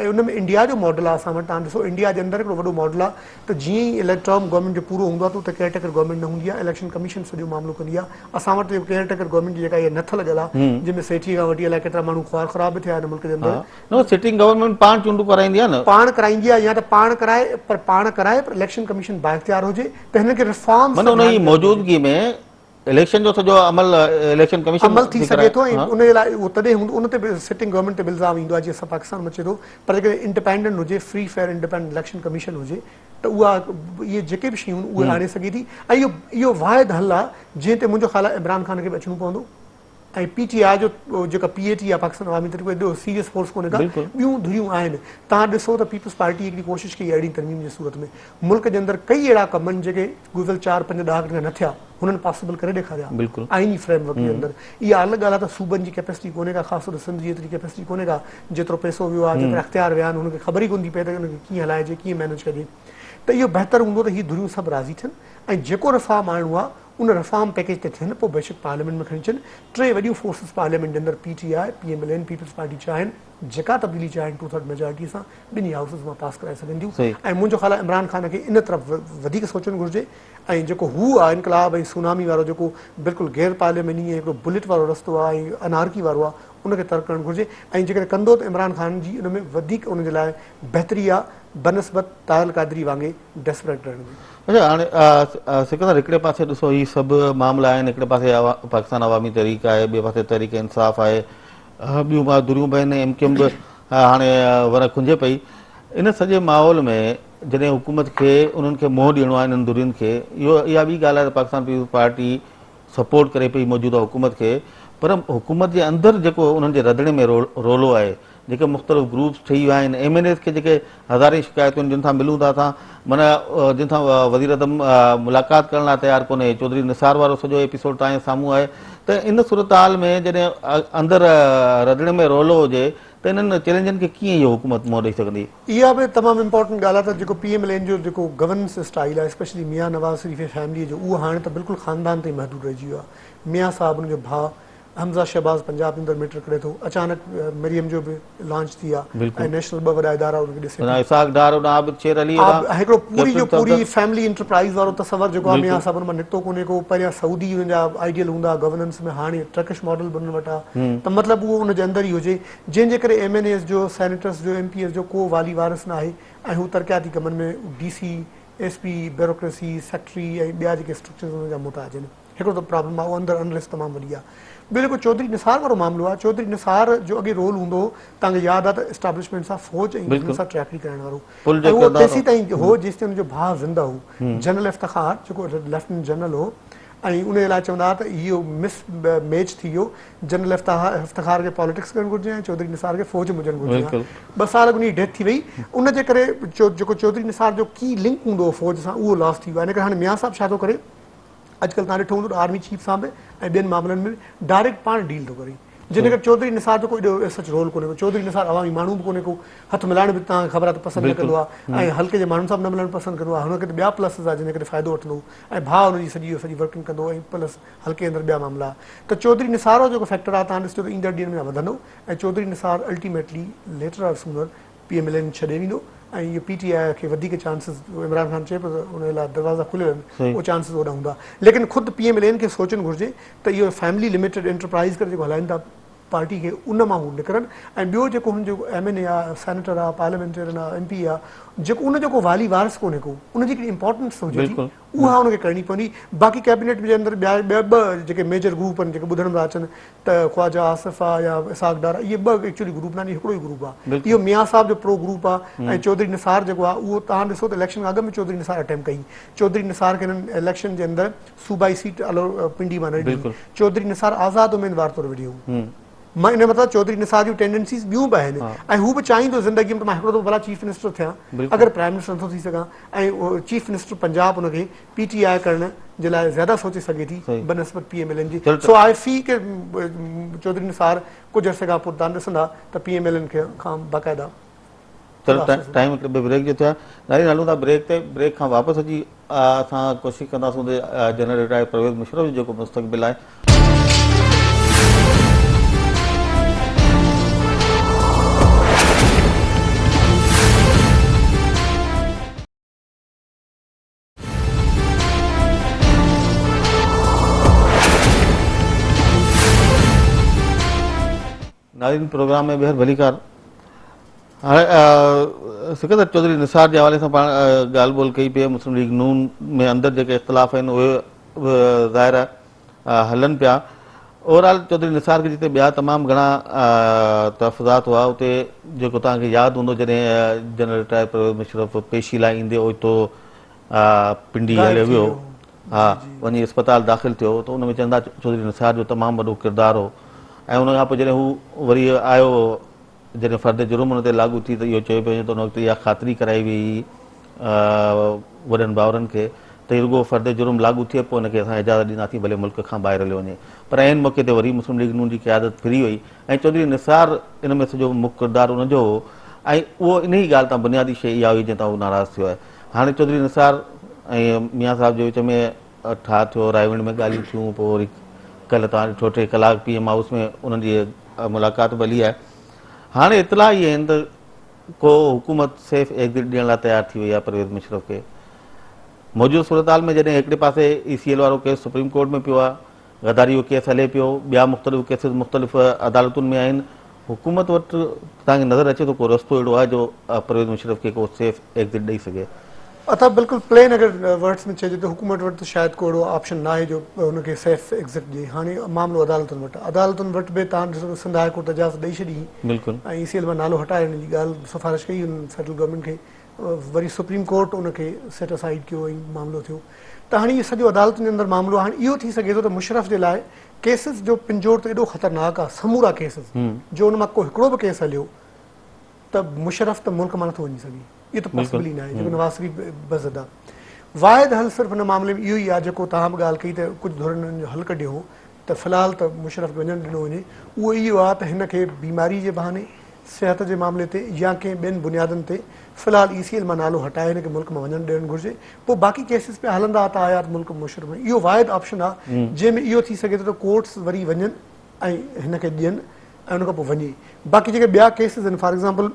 ان ۾ انڊيا جو ماڊل آهي اسان وٽ تان ڏسو انڊيا جي اندر هڪڙو وڏو ماڊل آهي ته جيئن ئي ٽرم گورنمينٽ جو پورو هوندو آهي ته اتي ڪيئر ٽيڪر گورنمينٽ نه هوندي آهي اليڪشن ڪميشن سڄو معاملو ڪندي آهي اسان وٽ جيڪو ڪيئر ٽيڪر گورنمينٽ جي جيڪا اها نٿ لڳل آهي جنهن ۾ سيٺي کان وٺي الائي ڪيترا ماڻهو خوار خراب به ٿيا آهن ملڪ جي اندر نه سٽنگ گورنمينٽ پاڻ چونڊون ڪرائيندي آهي نه. پاڻ ڪرائيندي آهي يا ته پاڻ ڪرائي پر پاڻ ڪرائي پر اليڪشن ڪميشن بااختيار هجي ته هنن کي ريفارمز معنيٰ ان جي موجودگي ۾ اليڪشن جو سڄو عمل اليڪشن ڪميشن عمل ٿي سگهي ٿو ۽ ان جي لاء اهو تڏهن هوندو ان تي به سٽنگ گورنمينٽ تي به الزام ايندو آهي جيئن سڀ پاڪستان ۾ اچي ٿو پر جيڪڏهن انڊيپينڊنٽ هجي free fair independent election commission هجي ته اها اهي جيڪي به شيون اهي آڻي سگهي ٿي ۽ اهو اهو واحد حل آهي جنهن تي منهنجو خيال آهي عمران خان کي به اچڻو پوندو. ۽ پي ٽي آء جو جيڪا پي اي ٽي آهي پاڪستان عوامي تحريڪ ايڏو سيريس فورس ڪونهي ڪا ٻيون ڌريون آهن توهان ڏسو ته پيپلز پارٽي هڪڙي ڪوشش ڪئي ارڙهين ترميم جي صورت ۾ ملڪ جي اندر ڪئي اهڙا ڪم آهن جيڪي گذريل چار پنج ڏهاڪن کان نه ٿيا هنن پاسيبل ڪري ڏيکاريا آئيني فريم ورڪ جي اندر اها الڳ ڳالهه آهي ته صوبن جي ڪيپيسٽي ڪونهي ڪا خاص طور تي سنڌ جي ايتري ڪيپيسٽي ڪونهي ڪا جيترو پئسو ويو آهي جيترا اختيار ويا آهن هن کي خبر ئي ڪونه ٿي پئي ته ان کي ڪيئن هلائجي ڪيئن مينيج ڪجي ته اهو بهتر هوندو ته هي ڌريون سڀ راضي ٿين ۽ جيڪو رفارم آڻڻو آهي ان رفارم پيڪيج تي ٿين پوء بيشڪ پارليامينٽ ۾ کڻي اچن. ٽي وڏيون فورسز پارليامينٽ جي اندر P T I, P M L N, peoples party چاهين جيڪا تبديلي چاهين ٽو ٿرڊ ميجارٽي سان ٻنهي هائوسز مان پاس ڪرائي سگهن ٿيون ۽ منهنجو خيال آهي عمران خان کي ان طرف وڌيڪ سوچڻ گهرجي ۽ جيڪو هو آهي انقلاب ۽ سونامي وارو جيڪو بلڪل غير پارلياميني ۽ هڪڙو بلٽ وارو رستو آهي ۽ انارڪي وارو آهي ان کي ترڪ ڪرڻ گهرجي ۽ جيڪڏهن ڪندو ته عمران خان جي ان ۾ وڌيڪ ان جي لاء بهتري آهي بنسبت طاهر القادري وانگي ڊيسپريٽ رهڻ جي. اڇا هاڻي سڪندر هڪڙي پاسي ڏسو هي سڀ معاملا آهن هڪڙي پاسي پاڪستان عوامي تحريڪ آهي ٻئي پاسي تحريڪ انصاف آهي ٻيون ڌريون به آهن ايم ڪيو ايم به هاڻي ور کنجي پئي ان سڄي ماحول ۾ جڏهن حڪومت کي انهن کي منهن ڏيڻو آهي انهن ڌرين کي اهو اها ٻي ڳالهه آهي ته پاڪستان پيپلز پارٽي سپورٽ ڪري پئي موجوده حڪومت کي پر حڪومت جي اندر جيڪو انهن جي رڌڻي ۾ رولو آهي جيڪي مختلف گروپس ٺهي ويا آهن ايم اين ايز کي جيڪي هزارين شڪايتون آهن جن سان ملون ٿا اسان معنيٰ جن سان وزيراعظم ملاقات ڪرڻ لاء تيار ڪونهي چوڌري نثار وارو سڄو ايپيسوڊ توهان جي سامهون آهي ته ان صورتحال ۾ جڏهن اندر رڌڻي ۾ رولو هجي ته انهن چئلينجن کي ڪيئن اهو حڪومت منهن ڏئي سگهندي؟ اها به تمام امپارٽنٽ ڳالهه آهي ته جيڪو پي ايم ايل اين جو جيڪو گورننس اسٽائيل آهي اسپيشلي ميان نواز شريف جي فيملي جو اهو هاڻي ته بلڪل خاندان تائين محدود رهجي ويو آهي ميان صاحب ان جو ڀاء حمزه شهباز پنجاب جي اندر ميٽر ڪري ٿو اچانڪ مريم جو به لانچ ٿي آهي ۽ نيشنل ٻه وڏا ادارا ان کي ڏسي اسحاق ڊار هوڏانهن عابد شير علي هوڏانهن هڪڙو پوري جو پوري فيملي انٽرپرائز وارو تصور جيڪو آهي ميان صاحب ان مان نڪتو ڪونهي ڪو پهريان سعودي انهن جا آئيڊيل هوندا گورننس ۾ هاڻي ٽرڪش ماڊل به انهن وٽ آهي ته مطلب اهو ان جي اندر ئي هجي جنهن جي ڪري ايم اين ايز جو، سينيٽرز جو، ايم پي ايز جو ڪو والي وارث ناهي ۽ هو ترقياتي ڪمن ۾ D C, S P, bureaucracy, secretary ۽ ٻيا جيڪي اسٽرڪچرز انهن جا محتاج آهن. هڪڙو ته پرابلم آهي اهو اندر انريسٽ تمام وڏي آهي. ٻيو جيڪو چوڌري نثار وارو معاملو آهي، چوڌري نثار جو اڳي رول هوندو هو، توهان کي ياد آهي ته اسٽابلشمينٽ سان فوج ۽ انهن سان ٽريڪري ڪرائڻ وارو ۽ اهو تيسين تائين هو جيستائين ان جو ڀاء زنده هو. جنرل افتخار جيڪو ليفٽيننٽ جنرل هو ۽ ان لاء چوندا ها ته اهو مس ميچ ٿي ويو، جنرل افتخار کي پاليٽڪس ڪرڻ گهرجي ۽ چوڌري نثار کي فوج ۾ هجڻ گهرجي ها. ٻه سال اڳ ان جي ڊيٿ ٿي وئي، ان جي ڪري جيڪو چوڌري نثار جو ڪي لنڪ هوندو هو فوج سان اهو لاس ٿي ويو آهي. ان ڪري هاڻي ميان صاحب ڇا ٿو ڪري، اڄڪلهه توهان ڏٺو هوندو ته آرمي چيف سان به ۽ ٻين معاملن ۾ به ڊائريڪٽ پاڻ ڊيل ٿو ڪري. جنهن ڪري چوڌري نثار جو ڪو ايڏو ايز سچ رول ڪونهي ڪو. چوڌري نثار عوامي ماڻهو به ڪونهي ڪو، هٿ ملائڻ به توهان کي خبر آهي ته پسند نه ڪندو آهي ۽ حلقي جي ماڻهن سان به نه ملڻ پسند ڪندو آهي. هن کي ته ٻيا پلسز آهي جنهن جي ڪري فائدو وٺندو ۽ ڀاء هن جي سڄي سڄي ورڪنگ ڪندو ۽ پلس حلقي اندر ٻيا معاملا ته چوڌري نثار جو جيڪو فيڪٽر آهي توهان ڏسجو ته ايندڙ ڏينهن ۾ وڌندو ۽ Chaudhry Nisar ultimately later or sooner P M L N ڇڏي ويندو ۽ اهو پي ٽي آء کي وڌيڪ چانسز عمران خان چئي پيو ته ان لاء دروازا کليل آهن اهو چانسز اوڏا هوندا ليڪن خود پي ايم ايل اين کي سوچڻ گهرجي ته اهو فيملي لميٽيڊ انٽرپرائز ڪري جيڪو هلائين ٿا پارٽي کي ان مان هو نڪرن ۽ ٻيو جيڪو هن جو ايم اين اي آ سينيٽر آ پارليامينٽيرين آ ايم پي آ جيڪو ان جو ڪو والي وارث ڪونهي ڪو ان جي هڪڙي امپارٽنس هجي ٿي اها ان کي ڪرڻي پوندي باقي ڪيبنيٽ جي اندر ٻيا ٻيا ٻه جيڪي ميجر گروپ آهن جيڪي ٻڌڻ ۾ اچن ته خواجه آصف آ يا اسحاق ڊار اهي ٻه ايڪچولي گروپ ناهن هڪڙو ئي گروپ آ اهو ميان صاحب جو پرو گروپ آ ۽ چوڌري نثار جيڪو آ اهو توهان ڏسو ته اليڪشن کان اڳ ۾ چوڌري نثار اٽيمپٽ ڪئي چوڌري نثار کي هنن اليڪشن جي اندر صوبائي سيٽ پنڊي مان نه ڏني چوڌري نثار آزاد اميدوار طور وڙهيو مان ان مطلب چوڌري نثار جون ٽينڊنسيز ٻيون به آهن ۽ هو به چاهيندو زندگي ۾ ته مان هڪڙو دفعو ڀلا چيف منسٽر ٿيان اگر پرائم منسٽر نٿو ٿي سگهان ۽ چيف منسٽر پنجاب ان کي پي ٽي آء ڪرڻ جي لاء زياده سوچي سگهي ٿي بنسبت پي ايم ايل اين جي سو آء سي ڪي چوڌري نثار ڪجهه عرصي کان پوء تان ڏسندا ته پي ايم ايل اين کان باقاعده چلو ٽائيم هڪ ٻئي بريڪ جو ٿيو آهي ناظرين هلون ٿا بريڪ تي بريڪ کان واپس اچي اسان ڪوشش ڪنداسون ته جنرل رٽائرڊ پرويز مشرف جو جيڪو مستقبل آهي ناظرين پروگرام ۾ ٻيهر ڀليڪار هاڻي سڪندر چوڌري نثار جي حوالي سان پاڻ ڳالهه ٻولهه ڪئي پئي مسلم ليگ نون ۾ اندر جيڪي اختلاف آهن اهي ظاهر هلن پيا اوور آل چوڌري نثار کي جتي ٻيا تمام گهڻا تحفظات هئا اتي جيڪو توهان کي ياد هوندو جڏهن جنرل رٽائر پرويز مشرف پيشي لاء ايندي اوچتو پنڊي هليو ويو ها وڃي اسپتال داخل ٿيو ته ان ۾ چوندا چوڌري نثار جو تمام وڏو ڪردار هو ۽ ان کان پوء جڏهن هو وري آيو جڏهن فرد جرم ان تي لاڳو ٿي ته اهو چيو پيو وڃي ته ان وقت اها خاطري ڪرائي وئي وڏن ڀائرن کي ته هي رڳو فرد جرم لاڳو ٿئي پوء ان کي اسان اجازت ڏينداسين ڀلي ملڪ کان ٻاهر هليو وڃي پر عين موقعي تي وري مسلم ليگ نون جي قيادت ڦري وئي ۽ چوڌري نثار ان ۾ سڄو مک ڪردار ان جو هو ۽ اهو انهي ڳالهه تان بنيادي شيء اها هئي جنهن تان هو ناراض ٿيو آهي هاڻي چوڌري نثار ۽ ميان صاحب جي وچ ۾ ٺاهه ٿيو رائيونڊ ۾ ڳالهيون ٿيون پوء وري ڪلهه توهان ڏٺو ٽي ڪلاڪ پي ايم هائوس ۾ انهن جي ملاقات به هلي آهي هاڻي اطلاع اهي آهن ته ڪو حڪومت سيف ايگزٽ ڏيڻ لاء تيار ٿي وئي آهي پرويز مشرف کي موجوده صورتحال ۾ جڏهن هڪڙي پاسي اي سي ايل وارو ڪيس سپريم ڪورٽ ۾ پيو آهي غداري جو ڪيس هلي پيو، ٻيا مختلف ڪيسز مختلف عدالتن ۾ آهن، حڪومت وٽ توهان کي نظر اچي ٿو ڪو رستو اهڙو آهي جو پرويز مشرف کي ڪو سيف ايگزٽ ڏئي سگهي؟ عطا بلڪل پلين اگر ورڊس ۾ چئجي ته حڪومت وٽ ته شايد ڪو اهڙو آپشن ناهي جو ان کي سيف ايگزٽ ڏئي، هاڻي معاملو عدالتن وٽ آهي، عدالتن وٽ به توهان ڏسو ته سنڌ هاء ڪورٽ اجازت ڏئي ڇڏي هئي ۽ اي سي ايل مان نالو هٽائي ان جي ڳالهه سفارش ڪئي هن سينٽرل گورنمينٽ کي، وري سپريم ڪورٽ ان کي سيٽ اسائيڊ ڪيو ۽ معاملو ٿيو ته هاڻي اهو سڄو عدالتن جي اندر معاملو آهي هاڻي اهو ٿي سگهي ٿو ته مشرف جي لاء ڪيسز جو پنجوڙ ته ايڏو خطرناڪ آهي سمورا ڪيسز جو ان مان ڪو هڪڙو به ڪيس هليو ته مشرف ته ملڪ مان نٿو وڃي سگهي اهو ته پاسبل ئي ناهي جيڪو نواز شريف بزد آهي واحد حل صرف ان معاملي ۾ اهو ئي آهي جيڪو توهان به ڳالهه ڪئي ته ڪجهه ڌرين ان جو حل ڪڍيو هو ته في الحال ته مشرف کي وڃڻ ڏنو وڃي اهو اهو آهي ته هن کي بيماري جي بهاني صحت جي معاملي تي يا ڪنهن ٻين بنيادن تي في الحال اي سي ايل مان نالو هٽائي هن کي ملڪ مان وڃڻ ڏيڻ گهرجي پوء باقي ڪيسز پيا هلندا ته آيا ته ملڪ مشرف ۾ اهو واحد آپشن آهي جنهن ۾ اهو ٿي سگهي ٿو ته ڪورٽس وري وڃن ۽ هن کي ڏين ۽ ان کان پوء وڃي باقي جيڪي ٻيا ڪيسز آهن فار ايگزامپل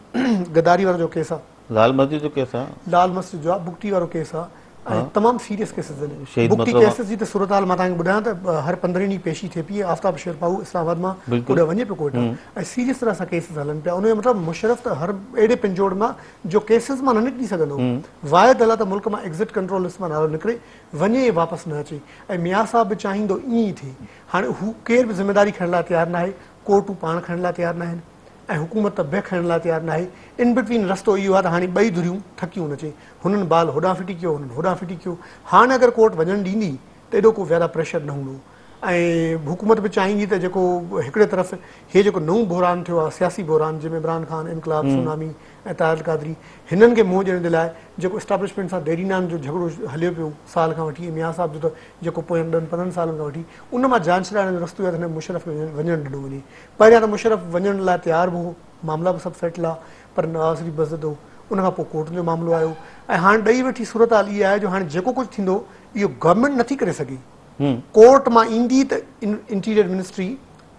غداري وارو جو ڪيس آهي. لال مسجد جو ڪيس آ. لال مسجد جو آ، بگٽي وارو ڪيس آ ۽ تمام سيريس ڪيسز آهن. بگٽي ڪيسز جي ته صورتحال مان توهان کي ٻڌايان ته هر پندرهين ڏينهن پيشي ٿئي پئي آفتاب شير پائو اسلام آباد مان اوڏانهن وڃي پيو ڪوئٽا ۽ سيريس طرح سان ڪيسز هلن پيا ان جو مطلب مشرف ته هر اهڙي پنجوڙ مان جو ڪيسز مان نه نڪري سگهندو واحد حل آ ته ملڪ مان ايگزٽ ڪنٽرول لسٽ مان نالو نڪري وڃي ۽ واپس نه اچي ۽ ميان صاحب به چاهيندو ائين ئي ٿئي هاڻي هو ڪير به ذميواري کڻڻ لاء تيار ناهي ڪورٽون پاڻ کڻڻ لاء تيار ناهن. ۽ حڪومت به کڻڻ لاء تيار ناهي، ان بٽوين رستو اهو آهي ته هاڻي ٻئي ڌريون ٿڪيون نچي، هنن بال هوڏانهن ڦٽي ڪيو، هنن هوڏانهن ڦٽي ڪيو، هاڻ اگر ڪورٽ وڃڻ ڏيندي ته ايڏو ڪو زياده پريشر نه هوندو ۽ حڪومت به چاهيندي ته جيڪو هڪڙي طرف هي جيڪو نئون بحران ٿيو آهي سياسي بحران جنهن ۾ عمران خان، انقلاب، سونامي ۽ طاهر القادري هنن کي منهن ڏيڻ جي لاء جيڪو اسٽابلشمينٽ سان ديرينان جو جهڳڙو هليو پيو سال کان وٺي ۽ ميان صاحب جو ته جيڪو پوين ڏهن پندرهن سالن کان وٺي ان مان جان ڇڏائڻ جو رستو اهو آهي ته هن مشرف کي وڃڻ ڏنو وڃي. پهريان ته مشرف وڃڻ لاء تيار به هو معاملا به سڀ سيٽل ها پر نواز شريف بضد هو ان کان پوء ڪورٽن جو معاملو آيو ۽ هاڻ ڏئي وٺي صورتحال اها آهي جو هاڻي جيڪو ڪجهه ٿيندو اهو گورنمينٽ نٿي ڪري سگهي. ڪورٽ مان ايندي ته interior ministry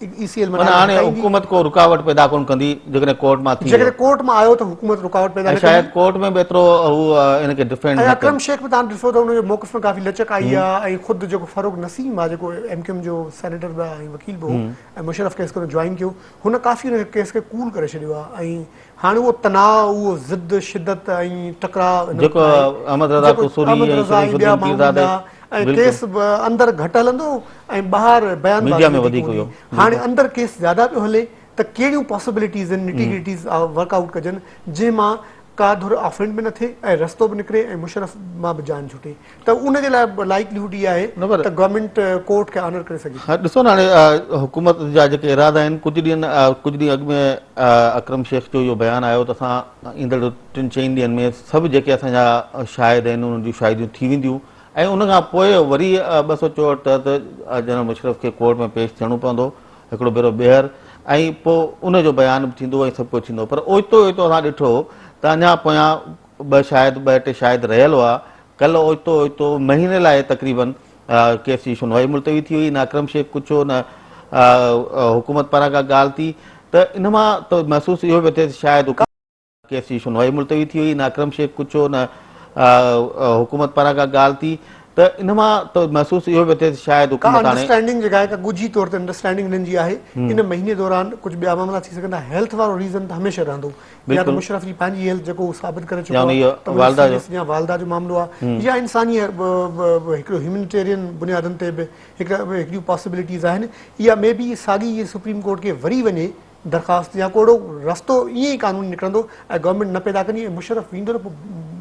E C L معنيٰ هاڻي حڪومت ڪو رڪاوٽ پيدا ڪونه ڪندي جيڪڏهن ڪورٽ مان ٿي ويو. جيڪڏهن ڪورٽ مان آيو ته حڪومت رڪاوٽ پيدا نه ڪندي. ۽ شايد ڪورٽ ۾ به ايترو هو ان کي ڊفينڊ نه ڪن. ۽ اڪرم شيخ به تهان ڏسو ته ان جي موقف ۾ ڪافي لچڪ آئي آهي ۽ خود جيڪو فرخ نسيم آهي جيڪو ايم ڪيو ايم جو سينيٽر به آهي ۽ وڪيل به هو ۽ مشرف ڪيس کي هن جوائن ڪيو هن ڪافي ان ڪيس کي ڪول ڪري ڇڏيو آهي ۽ هاڻي اهو تناء، اهو ضد، شدت ۽ ٽڪراء هن وقت جيڪو ناهي. احمد رضا جيڪو قصوري احمد ۽ رضا شريف ۽ ٻيا الدين ماڻهو پيرزادي ڏيندا ۽ بلڪل ڪيس به اندر گهٽ هلندو ۽ ٻاهر بيان ميڊيا بازي ۾ وڌيڪ وڌيڪ هوندي. هيو هاڻي بلڪل. اندر ڪيس زياده پيو هلي ته ڪهڙيون پاسيبلٽيز آهن، نٽي گرٽيز ورڪ آئوٽ ڪجن جنهن مان ڪا ڌر آفينڊ به نه ٿئي ۽ رستو به نڪري ۽ مشرف مان به جان ڇٽي ته ان جي لاء لائيڪليهوڊ اها آهي نه پر ته گورنمينٽ ڪورٽ کي آنر ڪري سگهي ٿي. ها ڏسو نه هاڻي حڪومت جا جيڪي ارادا آهن ڪجهه ڏينهن ڪجهه ڏينهن اڳ ۾ اڪرم شيخ جو اهو بيان آيو ته اسان ايندڙ ٽن چئن ڏينهن ۾ سڀ جيڪي اسان جا شاهد آهن انهن جون شاهديون ٿي وينديون ۽ ان کان پوء وري 264 تحت جنرل مشرف کي ڪورٽ ۾ پيش ٿيڻو پوندو هڪڙو ڀيرو ٻيهر ۽ پوء ان جو بيان به ٿيندو ۽ سڀ ڪجهه ٿيندو پر اوچتو اوچتو اسان ڏٺو ته اڃا پويان ٻه شاهد ٻه ٽي شاهد رهيل هئا ڪلهه اوچتو اوچتو مهيني لاء تقريبن ڪيس جي شنوائي ملتوي ٿي وئي نه اڪرم شيخ ڪڇيو نه حڪومت پاران ڪا ڳالهه ٿي ته ان مان ته محسوس اهو پيو ٿئي ته شايد ڪيس جي شنوائي ملتوي ٿي وئي نه اڪرم شيخ ڪڇيو نه حڪومت پاران ڪا ڳالهه ٿي ته ان مان ته محسوس اهو پيو ٿئي ته شايد ڪا حڪومت هاڻي انڊرسٽينڊنگ جيڪا آهي ڪا ڳجهي طور تي انڊرسٽينڊنگ هنن جي آهي ان مهيني دوران ڪجهه ٻيا معاملا ٿي سگهن ٿا هيلٿ وارو ريزن ته هميشه رهندو يا ته مشرف جي پنهنجي هيلٿ جيڪو هو ثابت ڪري يا چڪو ان آهي جي ته والده جو سيريس يا والده جو معاملو آهي يا انساني هڪڙو هيومنيٽيرين بنيادن تي به هڪڙيون پاسيبلٽيز آهن يا مي بي ساڳي هي سپريم ڪورٽ کي وري وڃي درخواست يا ڪو اهڙو رستو ائين ئي قانوني نڪرندو ۽ گورنمينٽ نه پيدا ڪندي ۽ مشرف ويندو نه پوء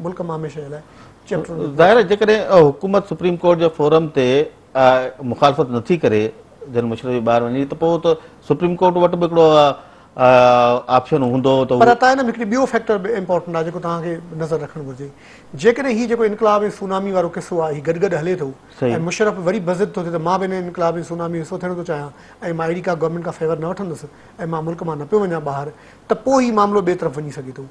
ملڪ مان هميشه جي لاء چيپٽر ان جو ظاهر آهي جيڪڏهن حڪومت سپريم ڪورٽ جي فورم تي مخالفت نٿي ڪري جنرل مشرف جي ٻاهر وڃڻ جي ته پوء ته سپريم ڪورٽ وٽ به هڪڙو آپشن هوندو ته پر عطا ان ۾ هڪڙي ٻيو فيڪٽر به امپارٽنٽ آهي جيڪو توهان کي نظر رکڻ گهرجي جيڪڏهن هي جيڪو انقلاب ۽ سونامي وارو قصو آهي هي گڏ گڏ هلي ٿو ۽ مشرف وري بضد ٿو ٿئي ته مان به ان انقلاب ۽ سونامي حصو ٿيڻ ٿو چاهيان ۽ مان اهڙي ڪا گورنمينٽ کان فيور نه وٺندس ۽ مان ملڪ مان نه پيو وڃان ٻاهر ته پوء هي معاملو ٻئي طرف وڃي سگهي ٿو.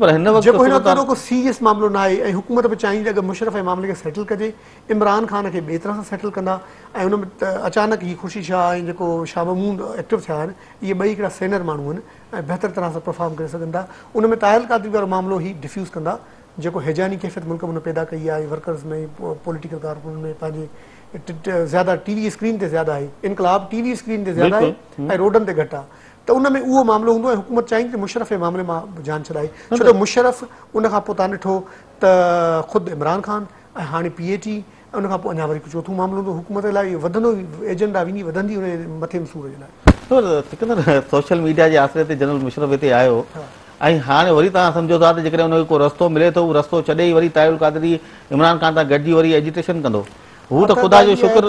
پر هن وقت جيڪو هن وقت صورتحال. ايڏو ڪو سيريس معاملو نه آهي ۽ حڪومت به چاهيندي ته اڳ مشرف ۽ معاملي کي سيٽل ڪجي، عمران خان کي ٻئي طرح سان سيٽل ڪندا ۽ ان ۾ اچانڪ هي خورشيد شاهه ۽ جيڪو شاهه محمود ايڪٽو ٿيا آهن اهي ٻئي هڪڙا سينئر ماڻهو آهن ۽ بهتر طرح سان پرفارم ڪري سگهن ٿا ان ۾ طاهر القادري وارو معاملو هي ڊفيوز ڪندا جيڪو هيجاني ڪيفيت ملڪ ۾ هن پيدا ڪئي آهي ورڪرز ۾ پوليٽيڪل ڪارڪنن ۾ پنهنجي زياده ٽي وي اسڪرين تي زياده آهي انقلاب ٽي وي اسڪرين تي زياده آهي ۽ روڊن تي گهٽ آهي ته ان ۾ اهو معاملو هوندو ۽ حڪومت چاهيندي ته مشرف جي معاملي مان جان ڇڏائي ڇو ته مشرف ان کان پوء تان ڏٺو ته خود عمران خان ۽ هاڻي پي اي ٽي ۽ ان کان پوء اڃا وري چوٿون معاملو هوندو حڪومت لاء اهو وڌندو ايجنڊا ويندي وڌندي ان جي مٿي ۾ سور جي لاء. سڪندر سوشل ميڊيا جي آسري تي جنرل مشرف هتي آيو ۽ هاڻي وري توهان سمجهو ٿا ته جيڪڏهن ان کي ڪو رستو ملي ٿو اهو رستو ڇڏي ئي وري طاهر القادري عمران خان سان گڏجي وري ايجيٽيشن ڪندو. هو ته خدا جو شڪر.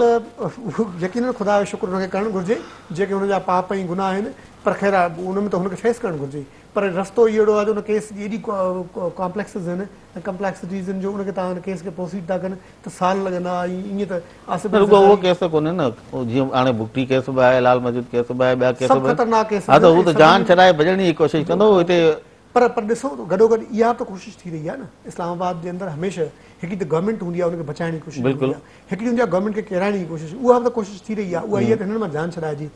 يقينن خدا جو شڪر ان کي ڪرڻ گهرجي جيڪي هن جا پاپ ۽ گناهه آهن پر خير آهي ان ۾ ته هن کي فيس ڪرڻ گهرجي پر رستو ئي اهڙو آهي جو ان ڪيس جي ايڏي ڪامپليڪسز آهن ۽ ڪمپليڪسٽيز آهن جو ان کي توهان ان ڪيس کي پروسيڊ ٿا ڪن ته سال لڳندا ۽ ائين ته آصف نه علي رڳو اهو زرداري ڪيس ته ڪونهي نه جيئن هاڻي بگٽي ڪيس به آهي لال مسجد ڪيس به آهي ٻيا ڪيس سڀ به آهن خطرناڪ ڪيس ها ته آهن هو ۽ ته جان سڀني ڇڏائي ڀڄڻ جي ڪوشش ڪندو هتي پر پر ڏسو گڏوگڏ اها به ته ڪوشش ٿي رهي آهي نه اسلام آباد جي اندر هميشه هڪڙي ته گورنمينٽ هوندي آهي ان کي بچائڻ جي ڪوشش هوندي آهي هڪڙي هوندي آهي گورنمينٽ کي ڪيرائڻ جي ڪوشش اها به ته ڪوشش ٿي رهي آهي اها هي ته هنن مان جان ڇڏائجي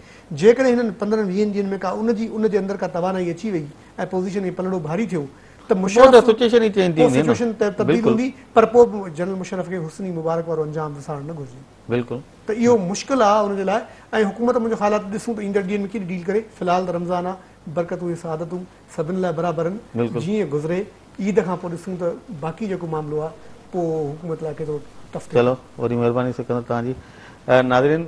جيڪڏهن هنن پندرهن ويهن ڏينهن ۾ ڪا ان جي ان جي اندر ڪا توانائي اچي وئي ۽ پوزيشن ۽ پلڙو ڀاري ٿيو ته مشرف سچويشن ئي چينج ٿي ويندي سچويشن تبديل هوندي پر پوء به جنرل مشرف کي حسني مبارڪ وارو انجام وسارڻ نه گهرجي بلڪل ته اهو مشڪل آهي ان جي لاء ۽ حڪومت منهنجو خيال آهي ته ڏسون ته ايندڙ ڏينهن ۾ ڪيئن ڊيل ڪري في الحال ته رمضان آهي برڪتون ۽ سعادتون سڀن لاء برابر آهن جيئن گذري عيد کان پوء ڏسون ته باقي جيڪو معاملو آهي پوء حڪومت لاء ڪيترو ٽف ٿئي چلو وڏي مهرباني سڪندر توهان جي ناظرين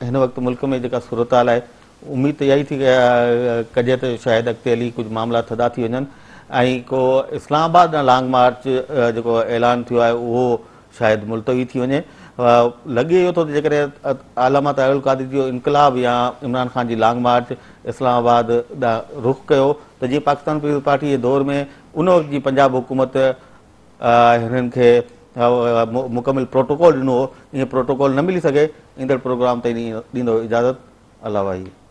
هن وقت ملڪ ۾ جيڪا صورتحال آهي اميد ته اها ئي ٿي ڪجي ته شايد اڳتي هلي ڪجهه معاملا ٿڌا ٿي وڃن ۽ ڪو اسلام آباد ڏانهن لانگ مارچ جيڪو اعلان ٿيو آهي اهو شايد ملتوي ٿي وڃي. لڳي اهو ٿو ته جيڪڏهن علامه طاهر القادري جو انقلاب يا عمران خان جي لانگ مارچ اسلام آباد ڏانهن رخ ڪيو ته جيئن پاڪستان پيپلز پارٽي جي دور ۾ ان وقت جي پنجاب حڪومت هنن کي مڪمل پروٽوڪول ڏنو هو، ائين پروٽوڪول نه ملي سگهي. ايندڙ پروگرام تائين ڏيندو اجازت. الله واهي.